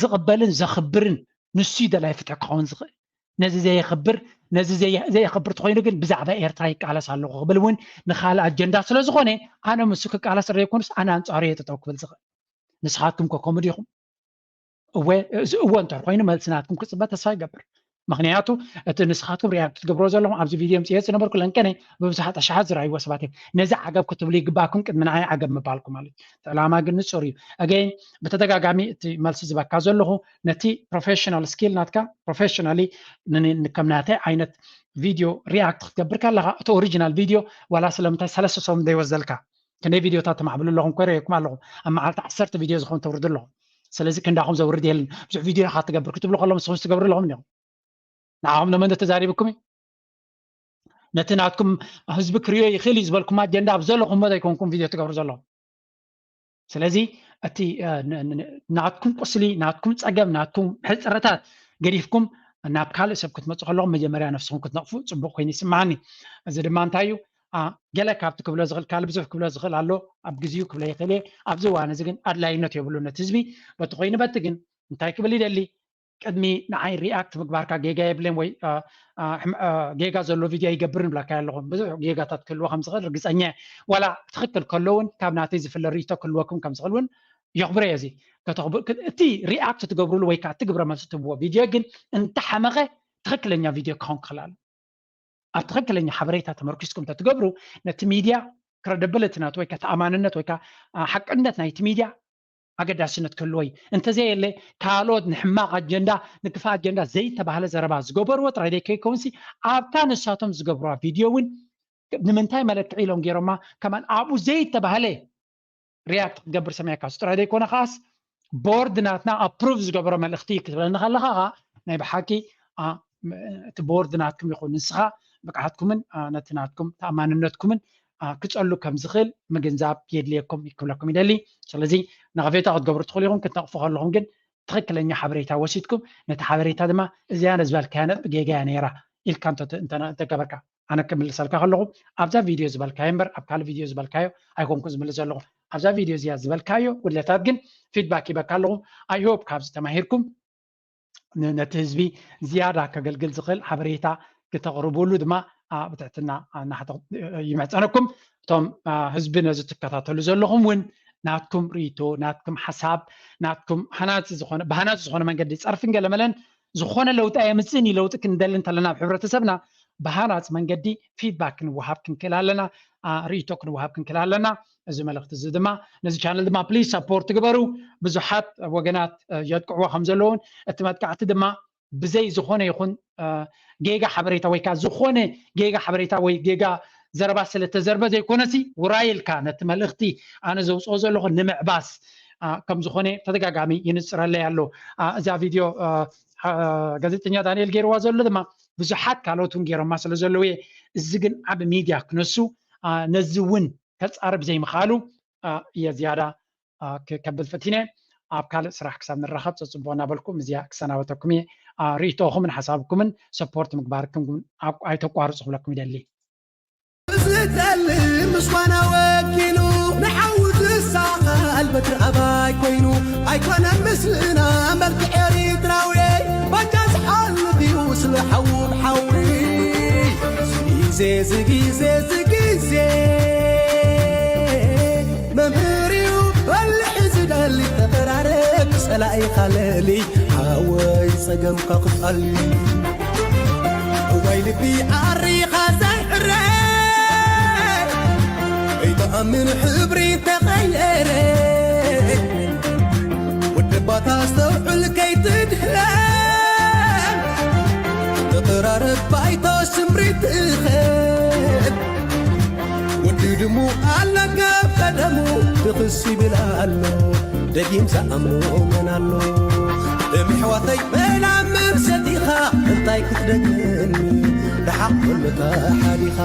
ዝቕበልን ዘኽብርን ንሱ ደላይ ፍትሒ ክኸውን ዝኽእል ነዚ ዘየኽብር ነዚ ዘየኽብር ተኾይኑ ግን ብዛዕባ ኤርትራ ይቃለስ ኣለኹ ክብል እውን ንካልእ ኣጀንዳ ስለ ዝኾነ ኣነ ምሱ ክቃለስ ዘይኮኑስ ኣነ ኣንፃሩ እየ ጠጠው ክብል ዝኽእል። ንስኻትኩም ከ ከምኡ ዲኹም? እወ እዚ እወ እንተር ኮይኑ መልሲ ናትኩም ክፅበ ተስፋ ይገብር። ምክንያቱ እቲ ንስኻትኩም ሪያክት ትገብሮ ዘለኹም ኣብዚ ቪድዮ ምፅኤ ዝነበርኩ ለንቀነ ብብዙሓት ኣሽሓት ዝረኣይዎ ሰባት እዮም። ነዚ ዓገብ ክትብሉ ይግባኩም ቅድሚ ንዓይ ዓገብ ምባልኩም ማለት እዩ። እቲ ዕላማ ግን ንፁር እዩ። ኣገይን ብተደጋጋሚ እቲ መልሲ ዝበካ ዘለኹ ነቲ ፕሮፌሽናል ስኪል ናትካ ፕሮፌሽናሊ ከም ናተይ ዓይነት ቪድዮ ሪያክት ክትገብር ከለካ እቲ ኦሪጂናል ቪድዮ ዋላ ስለምንታይ ሰለስተ ሰሙን ዘይወስደልካ? ክንደይ ቪድዮታት ተማዕብሉ ኣለኹም ኮረየኩም ኣለኹም ኣብ መዓልቲ ዓሰርተ ቪድዮ ዝኾን ተውርዱ ኣለኹም። ስለዚ ክንዳኹም ዘውርድ የለን። ብዙሕ ቪድዮ ኢኻ ትገብር ክትብሉ ከሎ ንስኹም ትገብሩ ኣለኹም እንዲኹም ንዓኹም ንመን ተዛሪብኩም እዩ? ነቲ ናትኩም ህዝቢ ክሪኦ ይኽእል እዩ ዝበልኩም ኣጀንዳ ኣብ ዘለኹም ዘይኮንኩም ቪድዮ ትገብሩ ዘለኹም። ስለዚ እቲ ናትኩም ቁስሊ ናትኩም ፀገም ናትኩም ሕፅረታት ገዲፍኩም ናብ ካልእ ሰብ ክትመፁ ከለኹም መጀመርያ ነፍስኹም ክትነቕፉ ፅቡቅ ኮይኑ ይስማዓኒ። እዚ ድማ እንታይ እዩ? ገለ ካብቲ ክብሎ ዝኽእል ካልእ ብዙሕ ክብሎ ዝኽእል ኣሎ ኣብ ግዜኡ ክብሎ ይኽእል እየ። ኣብዚ እዋን እዚ ግን ኣድላይነት የብሉ ነቲ ህዝቢ በቲ ኮይኑ በቲ ግን እንታይ ክብል ይደሊ ቅድሚ ንዓይ ሪኣክት ምግባርካ ጌጋ የብለን ወይ ጌጋ ዘሎ ቪድዮ ይገብርን ብላካ ኣለኹም ብዙሕ ጌጋታት ክህልዎ ከም ዝኽእል ርግፀኛ ዋላ ትኽክል ከሎ እውን ካብ ናተይ ዝፍለ ርእቶ ክህልወኩም ከም ዝኽእል እውን የኽብረ እየ እዚ እቲ ሪኣክት ትገብርሉ ወይ ከዓ እቲ ግብረ መልሲ ትህብዎ ቪድዮ ግን እንተሓመቐ ትኽክለኛ ቪድዮ ክኸውን ክኽእል ኣሎ ኣብ ትኽክለኛ ሓበሬታ ተመርኪስኩም ተትገብሩ ነቲ ሚድያ ክረደብልቲ ናቱ ወይ ተኣማንነት ወይ ሓቅነት ናይቲ ሚድያ ኣገዳስነት ክህልዎ እዩ እንተዘየለ ካልኦት ንሕማቕ ኣጀንዳ ንክፋ ኣጀንዳ ዘይተባህለ ዘረባ ዝገበርዎ ጥራይ ደይ ከይከውንሲ ኣብታ ንሳቶም ዝገብርዋ ቪድዮ እውን ንምንታይ መለክዒ ኢሎም ገይሮማ ከማን ኣብኡ ዘይተባህለ ሪያክት ክትገብር ሰሚዕካ ጥራይ ዘይኮነ ከዓስ ቦርድ ናትና ኣፕሩቭ ዝገበሮ መልእኽቲ ክትብለኒ ከለካ ናይ ብሓቂ እቲ ቦርድ ናትኩም ይኹን ንስኻ ብቕዓትኩምን ነቲ ናትኩም ተኣማንነትኩምን ክፀሉ ከም ዝኽእል ምግንዛብ የድልየኩም ክብለኩም ይደሊ። ስለዚ ነቐፌታ ክትገብሩ ትኽእሉ ኢኹም። ክትነቕፉ ከለኹም ግን ትኽክለኛ ሓበሬታ ወሲድኩም ነቲ ሓበሬታ ድማ እዚኣ ዝበልካያ ነጥቢ ጌጋ እያ ነይራ ኢልካ እንተገበርካ ኣነ ክምልሰልካ ከለኹ ኣብዛ ቪድዮ ዝበልካዮ እምበር ኣብ ካልእ ቪድዮ ዝበልካዮ ኣይኮንኩ ዝምልስ ዘለኹ። ኣብዛ ቪድዮ እዚኣ ዝበልካዮ ጉድለታት ግን ፊድባክ ይበካ ኣለኹ። I hope ካብዚ ተማሂርኩም ነቲ ህዝቢ ዝያዳ ከገልግል ዝኽእል ሓበሬታ ክተቕርብሉ ድማ ብትሕትና ይምሕፀነኩም። እቶም ህዝቢ ነዚ ትከታተሉ ዘለኹም እውን ናትኩም ርእይቶ፣ ናትኩም ሓሳብ፣ ናትኩም ሃናፂ ዝኾነ ብሃናፂ ዝኾነ መንገዲ ፀርፍን ገለመለን ዝኾነ ለውጢ ኣየምፅእን እዩ። ለውጢ ክንደሊ እንተለና ኣብ ሕብረተሰብና ብሃናፂ መንገዲ ፊድባክ ክንወሃብ ክንክእል ኣለና፣ ርእይቶ ክንወሃብ ክንክእል ኣለና። እዚ መልእክቲ እዚ ድማ ነዚ ቻነል ድማ ፕሊዝ ሰፖርት ግበሩ። ብዙሓት ወገናት የጥቅዕዎ ከም ዘለውን እቲ መጥቃዕቲ ድማ ብዘይ ዝኾነ ይኹን ጌጋ ሓበሬታ ወይ ከዓ ዝኾነ ጌጋ ሓበሬታ ወይ ጌጋ ዘረባ ስለተዘርበ ዘይኮነሲ ውራይ ኢልካ ነቲ መልእክቲ ኣነ ዘውፅኦ ዘለኹ ንምዕባስ ከም ዝኾነ ተደጋጋሚ ይንፅረለይ ኣሎ። እዛ ቪድዮ ጋዜጠኛ ዳንኤል ገይርዋ ዘሎ ድማ ብዙሓት ካልኦት እውን ገይሮማ ስለ ዘለዉ እየ። እዚ ግን ዓብ ሚድያ ክነሱ ነዚ እውን ከፃርብ ዘይምኽኣሉ እየ ዝያዳ ከብል ፈቲነ። ኣብ ካልእ ስራሕ ክሳብ ንራኸብ ፀፅቦ እናበልኩም እዚኣ ክሰናበተኩም እየ። ርእይቶኹምን ሓሳብኩምን ሰፖርት ምግባርኩም ኣይተቋርፁ ክብለኩም ይደሊ። ዝጠልም ምስኳና ወኪሉ ንሓው ዝሳኻል በትሪ ኣባይ ኮይኑ ኣይኮነን ምስልና መልክዕ ኤሪትራዊ ባጃ ዝሓልፍ እዩ ስለ ሓዉ ብሓዊ ዝጊዜ ዝጊዜ ዝጊዜ መምህር እዩ በልሒ ዝደሊ ተቐራረብ ጸላኢኻ ለሊ ሓወይ ጸገምካ ክቐሊ እዋይ ልቢ ዓሪኻ ዘይዕረ ኣይተኣምን ሕብሪ ተቐየረ ወደባታ ኣስተውዕል ከይትድህለ ተቐራረብ ባይቶ ስምሪት እኸል ወዲ ድሙ ኣለካ ቀደሙ ትኽስ ይብል ኣሎ ደጊም ዝኣምኖ መን ኣሎ እምሕዋተይ መላ መምሰጢኻ እንታይ ክትደግመኒ ደሓቕ ከለካ ሓዲኻ